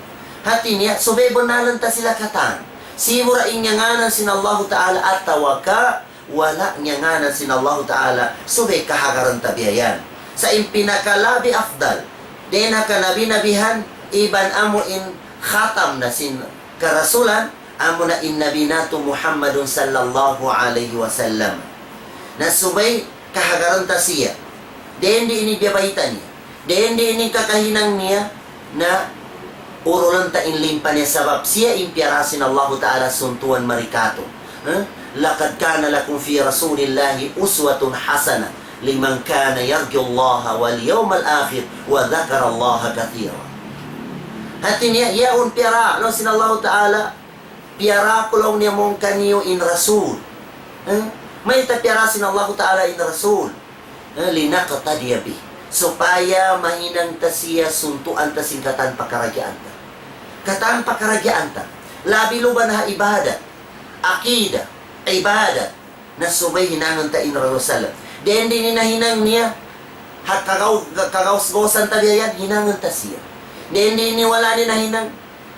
Hati niya, subay bunnalan ta sila katan. Sibu' ra in ngānan sin Allahu Ta'ala atawa ka wala' ngānan sin Allahu Ta'ala, subay kahagaran ta biya' yan. Sa' in pinakalabi afdal, dayn ha kanabi-nabihan, iban amu in khatam na sin karasulan, amu na in Nabi natu' Muhammadun sallallahu alayhi wasallam. Na subay kahagaran ta siya. Dayn di ini biya' bayta' niya. Dayn di ini kakahinang niya na urulan ta in limpa niya sabab siya in piyara sin Allahu Ta'ala suntuan mari katu'. Ha? لقد كان لكم في رسول الله أسوة حسنة لمن كان يرجو الله واليوم الآخر وذكر الله كثيرا. Hati niya, yaun piyara, laung sin Allahu Ta'ala, piyara ku laung niya mawn kaniyu in Rasul. Eh? Mayta' piyara sin Allahu Ta'ala in Rasul? Eh, لنقتدي به. Supaya mahinang ta siya suntuan ta sin katan pakaradjaan ta. Katan pakaradjaan ta. Labi luba na ha ibadat, akida, ibadat. Na subay hinangun ta in Rasul sallam. Dayn di ini nahinang niya, ha kagaw-, kagaus-gausan ta biya' yan, hinangun ta siya. Dayn di ini wala' niya nahinang,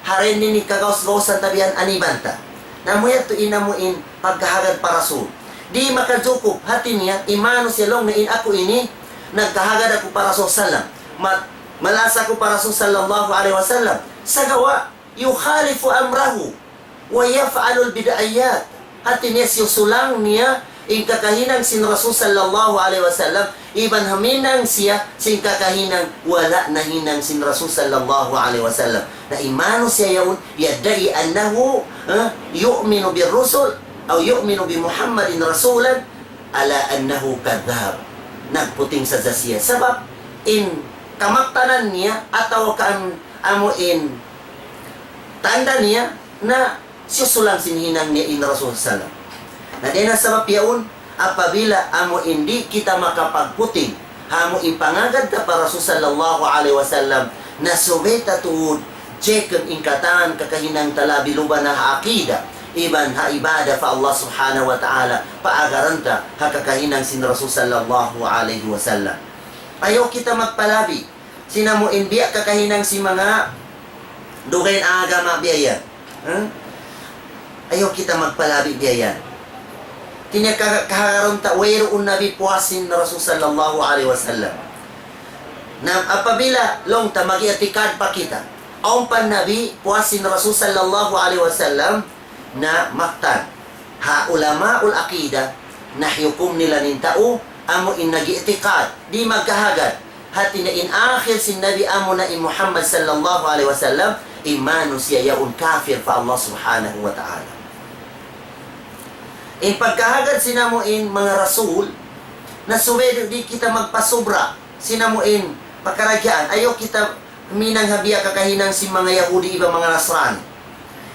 ha dayn di ini kagaus-gausan ta biya' yan, aniban ta. Na amu yadtu in amu in pagkahagad pa Rasul. Di' makajukup, hati niya, in manusiya' laung niya in aku ini, nagkahagad aku pa Rasul sallam. Ma-, malasa aku pa Rasul sallallahu alayhi wasallam. Sagawa', يخالف أمره ويفعل البدعيات. Hati niya siyusulang niya in kakahinang sin Rasul sallallahu alayhi wasallam, iban huminang siya sin kakahinang wala' nahinang sin Rasul sallallahu alayhi wasallam. Na in manusiya' yaun, يدعي أنه, eh, يؤمن بالرسل أو يؤمن بمحمد رسولا على أنه كذاب. Nagputing sadja siya. Sabab in kamaktanan niya atawa kan amu in tanda' niya na siyusulang sin hinang niya in Rasul sallam. Na dayn ha sabab yaun, apabila amu in di' kita makapagputing ha amu in pangagad ta pa Rasul sallallahu alayhi wasallam, na subay ta tuud jekun in katan kakahinang ta labi luba na ha akida, iban ha ibadat pa Allah subhanahu wa ta'ala, paagaran ta ha kakahinang sin Rasul sallallahu alayhi wasallam. Ayaw kita magpalabi sin amu in biya' kakahinang sin manga dugaing agama biya' yan. Hmm? Ayaw kita magpalabi biya' yan. Hati niya ka-, kahagaran ta wayruun nabi puas sin Rasul sallallahu alayhi wasallam. Na apabila laung ta mag-i'tikad pa kita, awn pa nabi puas sin Rasul sallallahu alayhi wasallam, na maktan. Ha ulamaul aqida, na hiyukum nila in tau, amu in nag-i'tikad, di' magkahagad. Hati niya in akhir sin Nabi amuna in Muhammad sallallahu alayhi wasallam, in manusiya' yaun kafir pa Allah subhanahu wa ta'ala. In pagkahagad sin amu in manga rasul, na subay di' kita magpasubra sin amu in pakaradjaan. Ayaw kita huminang ha biya' kakahinang sin manga Yahudi iban manga Nasrani.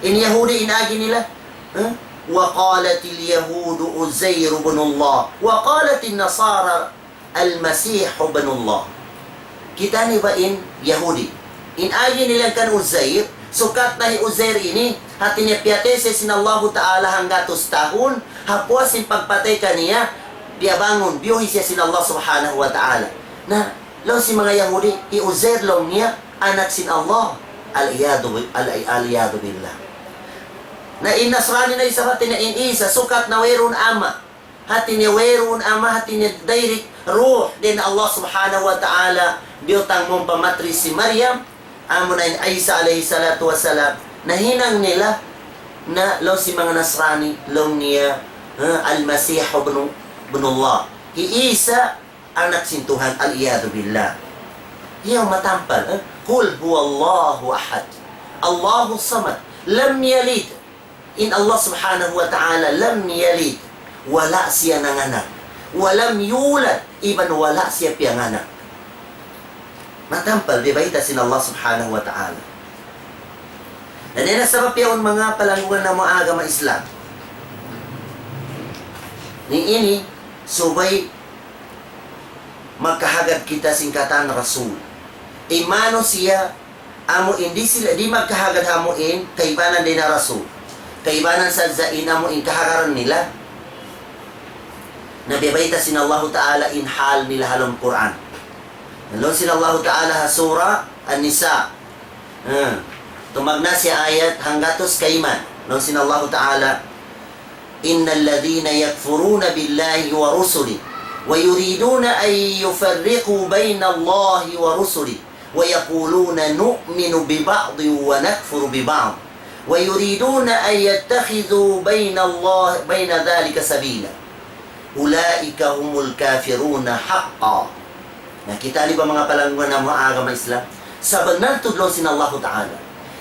In Yahudi in agi nila, eh? وقالت اليهود عزير بن الله وقالت النصارى المسيح ابن الله. Kita' niyu ba in Yahudi? In agi nila kan Uzair, sukat na hi Uzair ini, hati niya piyatay siya sin Allahu Ta'ala hanggatus tahun, ha puas sin pagpatay kaniya, piyabangun, biyuhi siya sin Allah Subhanahu wa Ta'ala. Na, laung sin manga Yahudi, hi Uzair laung niya, anak sin Allah. Al-iyadu bi-, al-, al-iyadu billah. Na in Nasrani na isab hati niya in Isa, sukat na wayruun ama'. Hati niya wayruun ama', hati niya direct ruh dayn Allah Subhanahu wa Ta'ala, biyutang mawn pa matris hi Maryam, amuna in Isa alayhi salatu wassalam, na hinang nila, na laung sin manga Nasrani, laung niya, ha, Al-Masih ibnu, ibnullah. Hi Isa, anak sin Tuhan, al-iyadu billah. Ayaw matampal, ha? قل هو الله أحد، الله الصمد، لم يلد. In Allah Subhanahu wa Ta'ala, لم يلد, wala' siya nanganak. ولم يولد, iban wala' siya piyanganak. Matampal, biya' bayta' sin Allah Subhanahu wa Ta'ala. Na dayn ha sabab yaun manga palanggungan namu' agama Islam. Ini, subay magkahagad kita sin katan Rasul. In manusiya', amu in di' sila, di' magkahagad amu in kaibanan dayn ha Rasul. Kaibanan sadja in amu in kahagaran nila. Na biya' bayta' sin Allahu Ta'ala in hal nila ha lawm Qur'an. Laung sin Allahu Ta'ala ha Surah An-Nisa. Hmm. Tumagna' siya ayat hanggatus kaiman. Laung sin Allahu Ta'ala, إن الذين يكفرون بالله ورسله ويريدون أن يفرقوا بين الله ورسله ويقولون نؤمن ببعض ونكفر ببعض ويريدون أن يتخذوا بين الله، بين ذلك سبيلا. أولئك هم الكافرون حقا. Na kita' niyu ba manga palanggungan namu' ha agama Islam? Sabunnal tuud laung sin Allahu Ta'ala.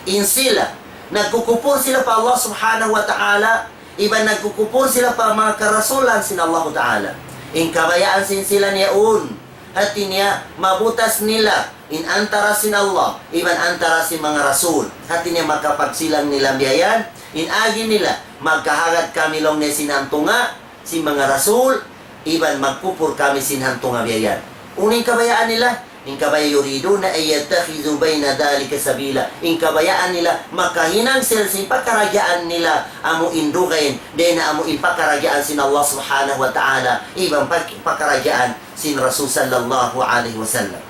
In sila, nagkukupur sila pa Allah Subhanahu wa Ta'ala, iban nagkukupur sila pa manga karasulan sin Allahu Ta'ala. In kabayaan sin sila niyaun, hati niya, mabutas nila, in antara sin Allah, iban antara sin manga rasul. Hati niya, makapagsilang nila biya' yan, in agi nila, magkahagad kami laung niya sin hantunga, sin manga rasul, iban magkupur kami sin hantunga biya' yan. Unu in kabayaan nila? In kabayaan يريدون أن يتخذوا بين ذلك سبيلا. In kabayaan nila makahinang sila sin pakaradjaan nila amu in dugaing, dayn ha amu in pakaradjaan sin Allah Subhanahu wa Ta'ala, iban pak-, pakaradjaan sin Rasul sallallahu alayhi wasallam.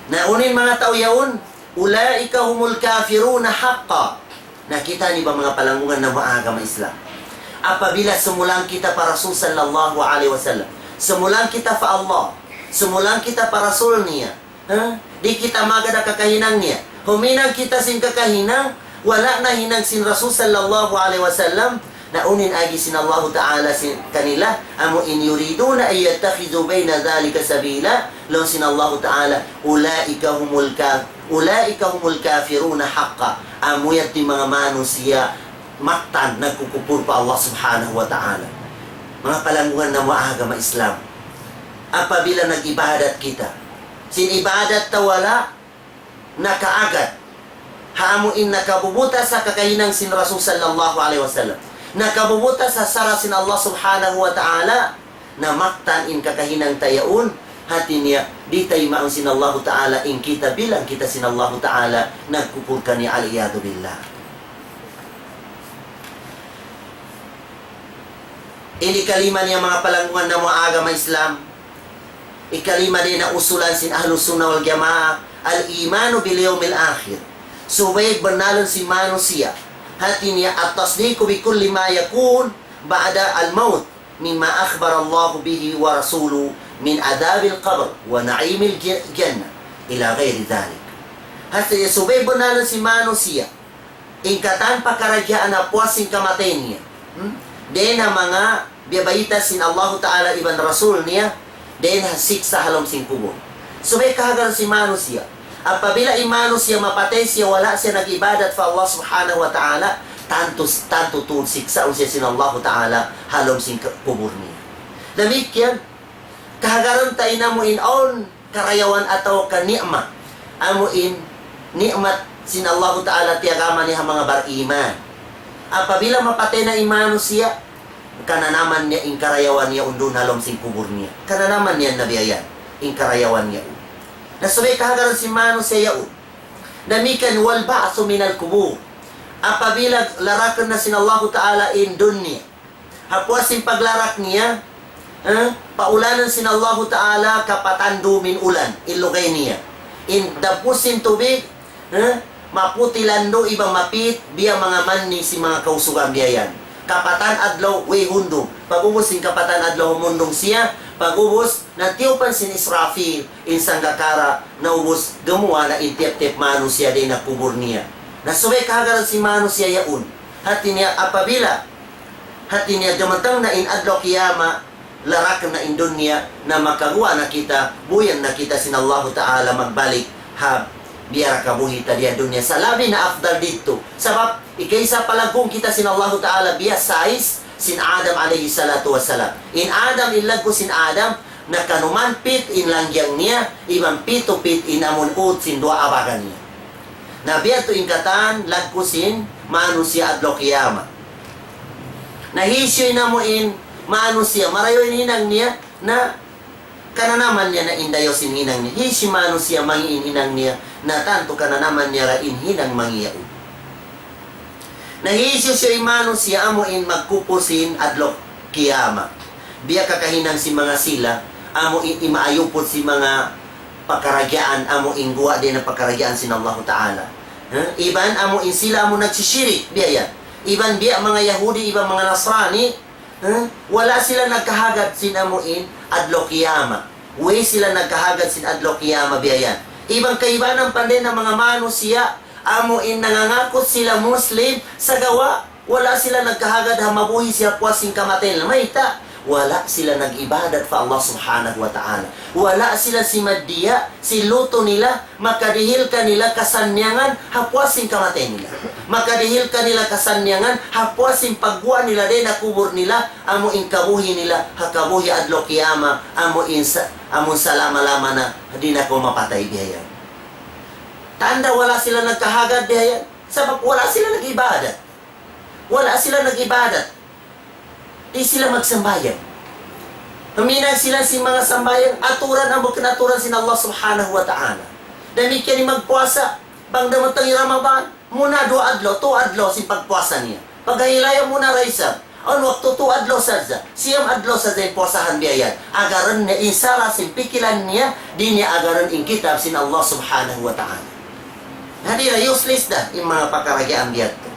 Na unu in manga tau yaun, أولئك هم الكافرون حقا. Na kita' niyu ba manga palanggungan namu' ha agama Islam? Apabila sumulang kita pa Rasul sallallahu alayhi wasallam, sumulang kita pa Allah, sumulang kita pa Rasul niya, ha? Di' kita magad ha kakahinang niya. Huminang kita sin kakahinang, wala' nahinang sin Rasul sallallahu alayhi wasallam, na unu in agi sin Allahu Ta'ala sin kanila, amu in يريدون أن يتخذوا بين ذلك سبيلا, laung sin Allahu Ta'ala, أولئك هم الكا-، أولئك هم الكافرون حقا. Amu yadtu in manga manusiya' mattan nagkukupur pa Allah Subhanahu wa Ta'ala. Manga palanggungan namu' ha agama Islam. Apabila nag-ibadat kita, sin ibadat ta wala' nakaagad ha amu in nakabubutas ha kakahinang sin Rasul sallallahu alayhi wasallam, nakabubutas ha sara' sin Allah Subhanahu wa Ta'ala, na mattan in kakahinang ta yaun, hati niya, di' taymaun sin Allahu Ta'ala in kita bilang kita sin Allahu Ta'ala nagkupur kaniya, العياذ بالله. Ini kalima niya manga palanggungan namu' ha agama Islam. Ikalima dayn ha usulan sin Ahlus Sunnah wal Jamaah, الإيمان باليوم الآخر. Subay bannalun sin manusiya'. Hati niya التصديق بكل ما يكون بعد الموت مما أخبر الله به ورسوله من عذاب القبر ونعيم الج-، الجنة إلى غير ذلك. Hati niya subay bannalun sin manusiya' in katan pakaradjaan ha puas sin kamatay niya. Hmm? Dayn ha manga biyabayta' sin Allahu Ta'ala iban Rasul niya, dayn ha siksa' ha lawm sin kubul. Subay kahagaran sin manusiya'. Apabila in manusiya' mapatay siya, wala' siya nag-ibadat pa Allah Subhanahu wa Ta'ala, tantu, tantu tuud siksaun siya sin Allahu Ta'ala ha lawm sin ku-, kubul niya. Damikkiyan, kahagaran ta in amu in awn karayawan atawa ka ni'mat. Amu in ni'mat sin Allahu Ta'ala tiyagama niya ha manga bariman. Apabila mapatay na in manusiya', kananaman niya in karayawan yaun duun ha lawm sin kubul niya. Kananaman niya na biya' yan, in karayawan yaun. Na subay kahagaran sin manusiya' yaun. Damikkiyan والبعث من القبور. Apabila larakun na sin Allahu Ta'ala in dunya, ha puas sin paglarak niya, eh, paulanan sin Allahu Ta'ala kapatan dum in ulan, in lugay niya. In dapus sin tubig, eh, maputi landu' iban mapit, biya' manga manni sin manga kausugan biya' yan. Kapatan adlaw, way hundung. Pag'ubus sin kapatan adlaw, humundung siya. Pag'ubus, na tiyupan sin Israfil in sanggakara, na ubus gumuwa' na in tiyap-tiyap manusiya' dayn ha kubul niya. Na subay kahagaran sin manusiya' yaun. Hati niya apabila, hati niya dumatung na in adlaw kiyamat, larak na in dunya, na makaguwa' na kita, buhian na kita sin Allahu Ta'ala magbalik ha biya' ra kabuhi' ta di ha dunya. Sa' labi na afdal didtu. Sabab, ikaysa palagguun kita sin Allahu Ta'ala biya' size sin Adam alayhi salatu wassalam. In Adam, in laggu' sin Adam, nakanuman pit in lanjang niya, iban pitu pit in amun ut sin duwa abagan niya. Na biya' tu in katan laggu' sin manusiya' adlaw kiyamat. Na hisiyu in amu in manusiya', marayaw in hinang niya, na kananaman niya na in dayaw sin hinang niya. Hisiyu in manusiya' mangi' in hinang niya, na tantu kananaman niya ra in hinang mangi' yaun. Na hisiyu-siyu in manusiya' amu in magkupur sin adlaw kiyamat. Biya' kakahinang sin manga sila, amu in imaayuput sin manga pakaradjaan, amu in guwa' dayn ha pakaradjaan sin Allahu Ta'ala. Ha? Iban amu in sila amu nagsisirik, biya' yan. Iban biya' manga Yahudi, iban manga Nasrani, ha? Wala' sila nagkahagad sin amu in adlaw kiyamat. Way sila nagkahagad sin adlaw kiyamat, biya' yan. Iban kaibanan pa dayn ha manga manusiya', amu in nangangakut sila Muslim, sagawa' Wala' sila nagkahagad ha mabuhi' siya puas sin kamatay nila. Mayta'? Wala' sila nag-ibadat pa Allah Subhanahu wa Ta'ala. Wala' sila simadiya, sin lutu' nila, makadihil kanila kasannyangan ha puas sin kamatay nila. Makadihil kanila kasannyangan ha puas sin pagguwa' nila dayn ha kubul nila, amu in kabuhi' nila ha kabuhi' adlaw kiyamat, amu in sa-, amu salama-lama na di' na kaw mapatay biya' yan. Tanda' wala' sila nagkahagad biya' yan. Sabab wala' sila nag-ibadat. Wala' sila nag-ibadat. Di' sila magsambahayang. Huminang sila sin manga sambahayang, aturan amu in aturan sin Allah Subhanahu wa Ta'ala. Damikkiyan in magpuasa, bang dumatung in Ramadan, muna duwa adlaw, tū adlaw sin pagpuasa niya. Pagkahilayan muna da isab. Awn waktu tū adlaw sadja, siyam adlaw sadja in puasahan biya' yan. Agarun niya in sara' sin pikilan niya, di' niya agarun in kitab sin Allah Subhanahu wa Ta'ala. Na di' na, useless da in manga pakaradjaan biya' yadtu.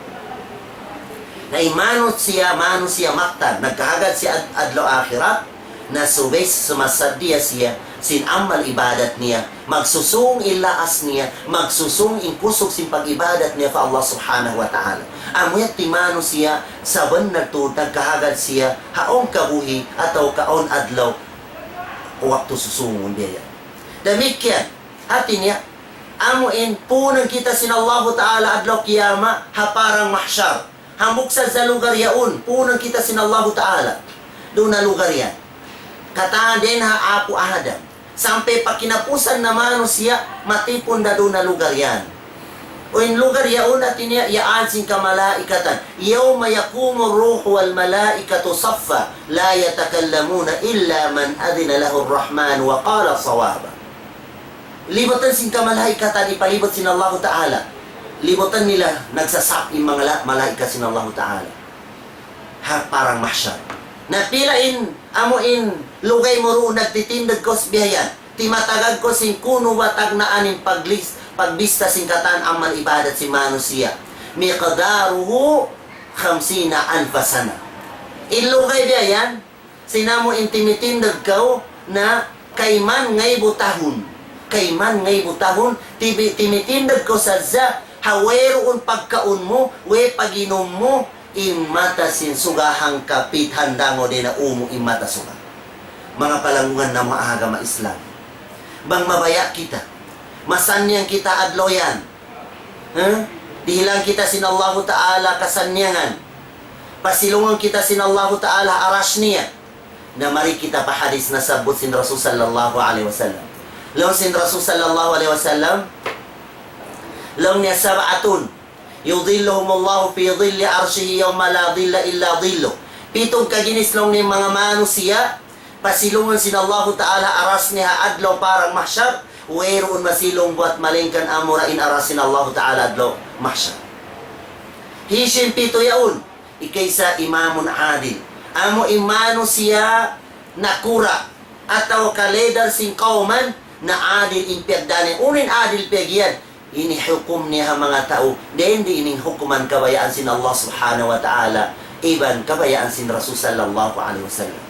Na in manusiya', manusiya' mattan, nagkahagad siya ad-, adlaw akhirat, na subay sumasadiya siya sin amal ibadat niya, magsusūng in laas niya, magsusūng in kusug sin pag-ibadat niya pa Allah Subhanahu wa Ta'ala. Amu yadtu in manusiya', sabunnal tuud nagkahagad siya, ha awn kabuhi' atawa ka awn adlaw, waktu susūngun biya' yan. Damikkiyan, hāti niya, amu in pūnan kita sin Allahu Ta'ala adlaw kiyamat, ha parang mahsyar. Hambuuk sadja lugal yaun, pūnan kita sin Allahu Ta'ala. Duun na lugal yan. Katan dayn ha apu' Adam. Sampay pa kinapusan na manusiya', matipun da duun na lugal yan. Amu in lugal yaun hāti niya, yaun sin kamalaikatan. يوم يقوم الروح والملائكة صفا لا يتكلمون إلا من أذن له الرحمن وقال صوابا. Libutan sin kamalaikatan, ipalibut sin Allahu Ta'ala. Libutan nila nagsasap in manga la-, malaikat sin Allahu Ta'ala. Ha parang mahsyar. Na pila in, amu in, lugay mu duun nagtitindug kaw biya' yan. Timatagad kaw sin kunu' ba tagnaan in paglis-, pagbista sin katan amal ibadat sin manusiya'. مقداره خمسين ألف سنة. In lugay biya' yan, sin amu in timitindug kaw na kayman ngaibu tahun. Kayman ngaibu tahun, tibi-, timitindug kaw sadja, ha wayruun pagkaun mu, way pag-inum mu, in mata sin suga hangkapit handangaw dayn ha ū mu in mata suga. Manga palanggungan namu' ha agama Islam. Bang mabaya' kita, masannyang kita adlaw yan. Ha? Dihilan kita sin Allahu Ta'ala kasannyangan. Pasilungun kita sin Allahu Ta'ala ha aras niya. Na mari kita pa hadith nasabbut sin Rasul sallallahu alayhi wasallam. Laung sin Rasul sallallahu alayhi wasallam, laung niya, سبعة يظلهم الله في ظل عرشه يوم لا ظل إلا ظله. Pitu kaginis laung niya manga manusiya', pasilungun sin Allahu Ta'ala aras niya ha adlaw parang mahsyar, wayruun masilung buwat malaingkan amura in aras sin Allahu Ta'ala adlaw mahsyar. Hisiyu in pitu yaun? Ikaisa, إمام عادل. Amu in manusiya' nakura' atawa ka leader sin kawman, na adil in piyagdaan niya. Unu in adil piyag'iyan? Ini hukum niya ha manga tau, dayn di' ini hukuman kabayaan sin Allah Subhanahu wa Ta'ala, iban kabayaan sin Rasul sallallahu alayhi wasallam.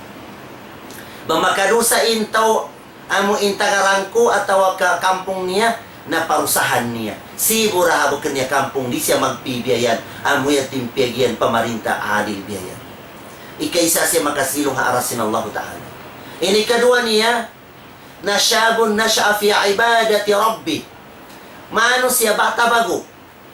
Bang makadusa in tau, amu in taga rangku atawa ka kampung niya, na parusahan niya. Sibu' da ha bukun niya kampung, di' siya magpi biya' yan, amu yadtu in piyag'iyan pamarinta adil biya' yan. Ikaisa siya makasilung ha aras sin Allahu Ta'ala. Ini kaduwa niya, na شاب نشأ في عبادة ربه. Manusiya' bata' bagu'.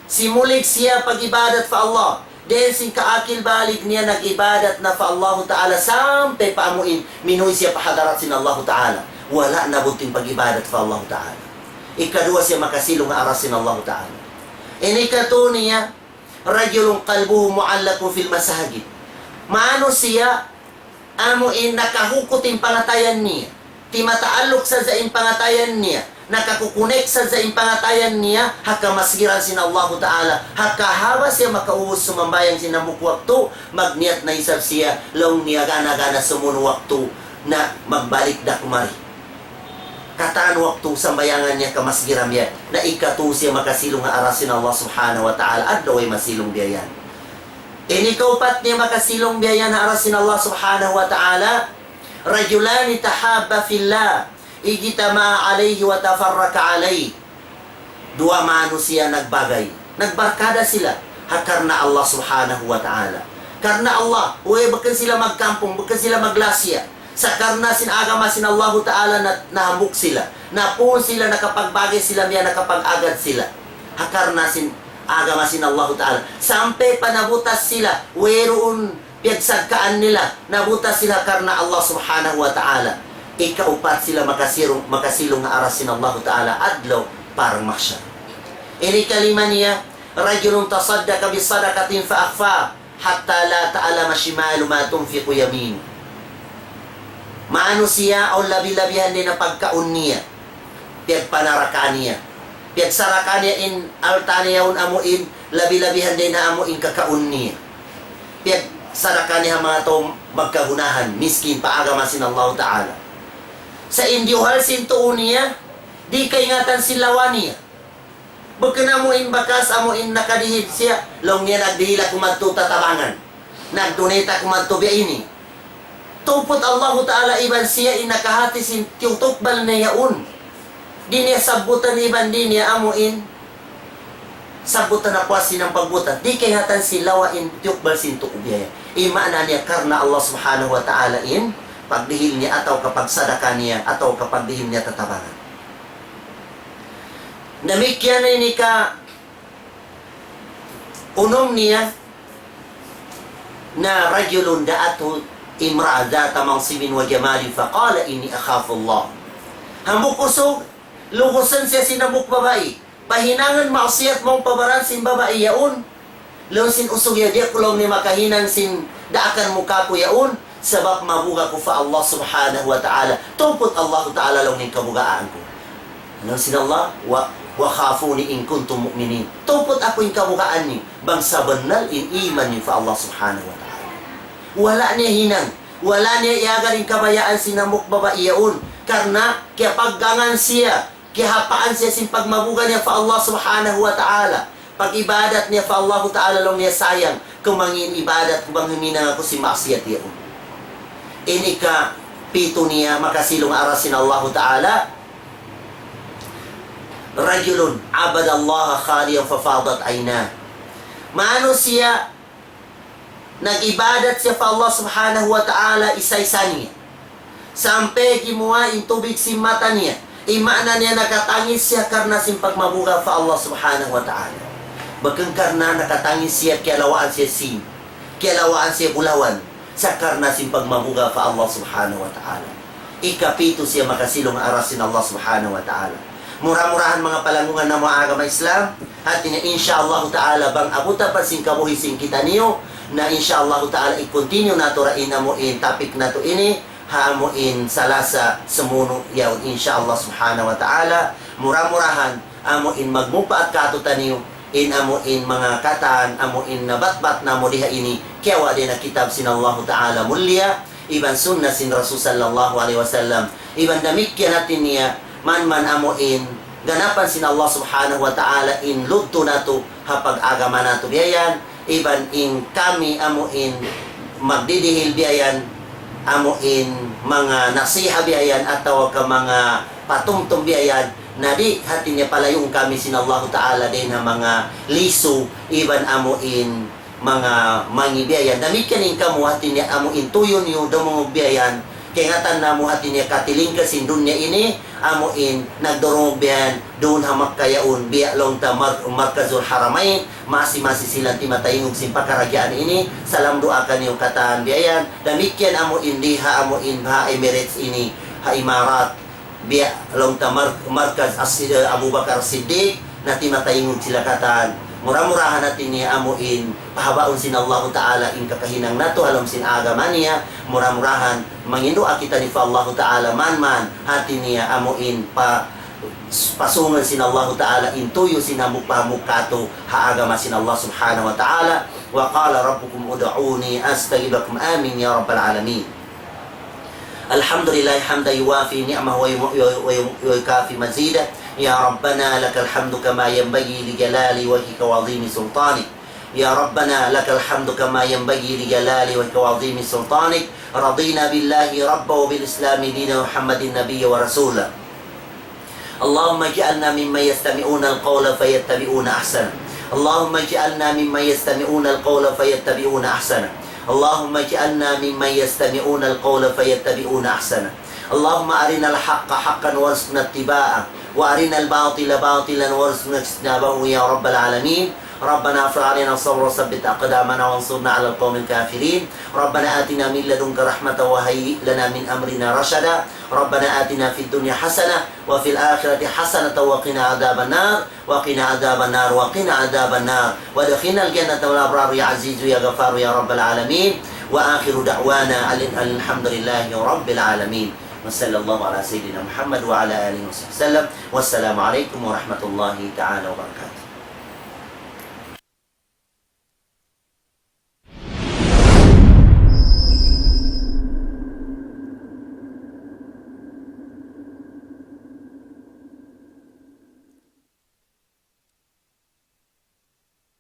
Simulig siya pag-ibadat pa Allah. Dayn sin kaakil balig niya nag-ibadat na pa Allahu Ta'ala sampay pa amu in minuwi' siya pa hadarat sin Allahu Ta'ala. Wala' na bunting pag-ibadat pa Allahu Ta'ala. Ikaduwa siya makasilung ha aras sin Allahu Ta'ala. Ini katu niya, رجل قلبه معلق في المساجد. Manusiya' amu in nakahukut in pangatayan niya. Timata'alluk sadja in pangatayan niya. Nakakukunek sadja in pangatayan niya ha kamasgiran sin Allahu Ta'ala. Ha kahaba' siya makaubus sumambahayang sin hambuuk waktu, magniyat na isab siya, laung niya gana-gana sumun waktu na magbalik da kumari. Katan waktu sambahayangan niya kamasgiran biya' yan. Na ikatu siya makasilung ha aras sin Allah Subhanahu wa Ta'ala. Adlaw way masilung biya' yan. Ini kaupat niya makasilung biya' yan ha aras sin Allah Subhanahu wa Ta'ala. رجلان تحابا في الله اجتمعا عليه وتفرقا عليه. Duwa manusiya' nagbagay. Nagbarkada sila. Ha karna' Allah Subhanahu wa Ta'ala. Karna' Allah, way bukun sila magkampung, bukun sila maglasiya. Sa' karna' sin agama sin Allahu Ta'ala na, nahambuuk sila. Napuun sila, nakapagbagay sila, biya' nakapag-agad sila. Ha karna' sin agama sin Allahu Ta'ala. Sampay pa nabutas sila, wayruun piyagsadkaan nila, nabutas sila karna' Allah Subhanahu wa Ta'ala. Ikaupat sila makasirung, makasilung ha aras sin Allahu Ta'ala adlaw parang mahsyar. Ini kalima niya, رجل تصدق بصدقة فأخفاها حتى لا تعلم شماله ما تنفق يمينه. Manusiya' awn labi-labihan dayn ha pagkaun niya. Piyagpanarakaan niya. Piyagsarakaan niya in alta' niya yaun amu in labi-labihan dayn ha amu in kakaun niya. Piyagsarakaan niya ha manga tau magkagunahan, miskin, pa agama sin Allahu Ta'ala. Sa' in diyuhal sin tuu niya, di' kaingatan sin lawa niya. Bukun amu in bakas, amu in nakadihil siya, laung niya nagdihil aku madtu Tabangan. Nag-donate aku madtu biya' ini. Tuput Allahu Ta'ala iban siya in nakahati sin tiyutukbal niya yaun. Di' niya sabbutan iban di' niya amu in sabbutan ha puas sin pagbutas. Di' kaingatan sin lawa in tiyukbal sin tuu biya' yan. In maana niya karna' Allah Subhanahu wa Ta'ala in pagdihil niya atawa ka pagsadaka niya atawa ka pagdihil niya Tabangan. Damikkiyan ini ka unum niya na رجل دعته امرأة ذات منصب وجمال فقال إني أخاف الله. Hambuuk usug, lugusan siya sin hambuuk babai. Pahinangan maksiyat mawn pa baran sin babai yaun. Laung sin usug, ya di' aku laung niya makahinang sin daakan mu kāku' yaun, sabab mabuga' aku pa Allah Subhanahu wa Ta'ala. Tuput Allah Ta'ala laung niya in kabugaan ku. Laung sin Allah, wa, وخافوني إن كنتم مؤمنين. Tuput aku in kabugaan niyu, bang sabunnal in iman niyu pa Allah Subhanahu wa Ta'ala. Wala' niya hinang, wala' niya iyagad in kabayaan sin hambuuk babai yaun, karna' kiyapaggangan siya, kiyahapaan siya sin pagmabuga' niya pa Allah Subhanahu wa Ta'ala. Pag-ibadat niya pa Allahu Ta'ala, laung niya sayang, kumangi' in ibadat ku bang huminang aku sin maksiyat yaun. Ini ka pitu niya makasilung aras sin Allahu Ta'ala. رجل عبد الله خاليا ففاضت عيناه. Manusiya' nag-ibadat siya pa Allah Subhanahu wa Ta'ala isa-isa niya. Sampay gimuwa' in tubig sin mata niya. In maana niya nakatangis siya karna' sin pagmabuga' pa Allah Subhanahu wa Ta'ala. Bukun karna' nakatangis siya kiyalawaan siya sīn, kiyalawaan siya bulawan, sa' karna' sin pagmabuga' pa Allah Subhanahu wa Ta'ala. Ikapitu siya makasilung aras sin Allah Subhanahu wa Ta'ala. Mura-murahan manga palanggungan namu' agama Islam, hati niya insya Allah Ta'ala bang abutan pa sin kabuhi' sin kitaniyu, na insya Allah Ta'ala i-continue natu' ra in amu in topic natu' ini, ha amu in Salasa sumunu' yaun insya Allah Subhanahu wa Ta'ala. Mura-murahan amu in magmupaat kātu'niyu, in amu in manga katan, amu in nabatbat namu' di ha ini, kiyawa' dayn ha kitab sin Allahu Ta'ala mulliya, iban sunna sin Rasul sallallahu alayhi wasallam, iban damikkiyan hati niya, man-man amu in ganapan sin Allah Subhanahu wa Ta'ala in ludtu natu' ha pag-agama natu' biya' yan, iban in kami amu in magdidihil biya' yan, amu in manga nasiha biya' yan, atawa ka manga patumtum biya' yan, na di' hati niya palayuun kami sin Allahu Ta'ala dayn ha manga lisu, iban amu in manga mangi' biya' yan. Damikkiyan in kamu hati niya amu in tuyu' niyu dumungug biya' yan. Kaingatan namu' hati niya katilingkal sin dunya ini, amu in nagdurungug biya' yan, duun ha Makkah yaun, biya' laung ta Mar-, Markazul Haramain, masi-masi sila timataingug sin pakaradjaan ini, salam duwaa kaniyu katan biya' yan. Damikkiyan amu in di ha amu in ha Emirates ini, ha Imarat, biya' laung ta Mar-, Markaz As-, Abu Bakar Siddiq, na timataingug sila katan. Mura-murahan hati niya amu in pahabaun sin Allahu Ta'ala in kakahinang natu' ha lawm sin agama niya, mura-murahan manginduwaa kitaniyu pa Allahu Ta'ala man-man hati niya amu in pa-, pasungan sin Allahu Ta'ala in tuyu' sin hambuuk pa hambuuk kātu' ha agama sin Allah Subhanahu wa Ta'ala. وقال ربكم ادعوني أستجب لكم. آمين يا رب العالمين. الحمد لله حمدا يوافي نعمه ويم-، وي-، وي-، ويكافي مزيده. يا ربنا لك الحمد كما ينبغي لجلال وجهك وعظيم سلطانك. يا ربنا لك الحمد كما ينبغي لجلال وجهك وعظيم سلطانك. رضينا بالله ربا وبالإسلام دينا ومحمد نبيا ورسولا. اللهم اجعلنا ممن يستمعون القول فيتبعون أحسنه. اللهم اجعلنا ممن يستمعون القول فيتبعون أحسنه. اللهم اجعلنا ممن يستمعون القول فيتبعون أحسنه. اللهم أرنا الحق حقا وارزقنا اتباعه، وأرنا الباطل باطلا وارزقنا اجتنابه يا رب العالمين. ربنا افرغ علينا صبرا وثبت أقدامنا وانصرنا على القوم الكافرين. ربنا آتنا من لدنك رحمة وهيئ لنا من أمرنا رشدا. ربنا آتنا في الدنيا حسنة وفي الآخرة حسنة وقنا عذاب النار. وقنا عذاب النار، وقنا عذاب النار، وأدخلنا الجنة مع الأبرار يا عزيز يا غفار يا رب العالمين. وآخر دعوانا أن الحمد لله رب العالمين. وصلى الله على سيدنا محمد وعلى آله وصحبه وسلم. والسلام عليكم ورحمة الله تعالى وبركاته.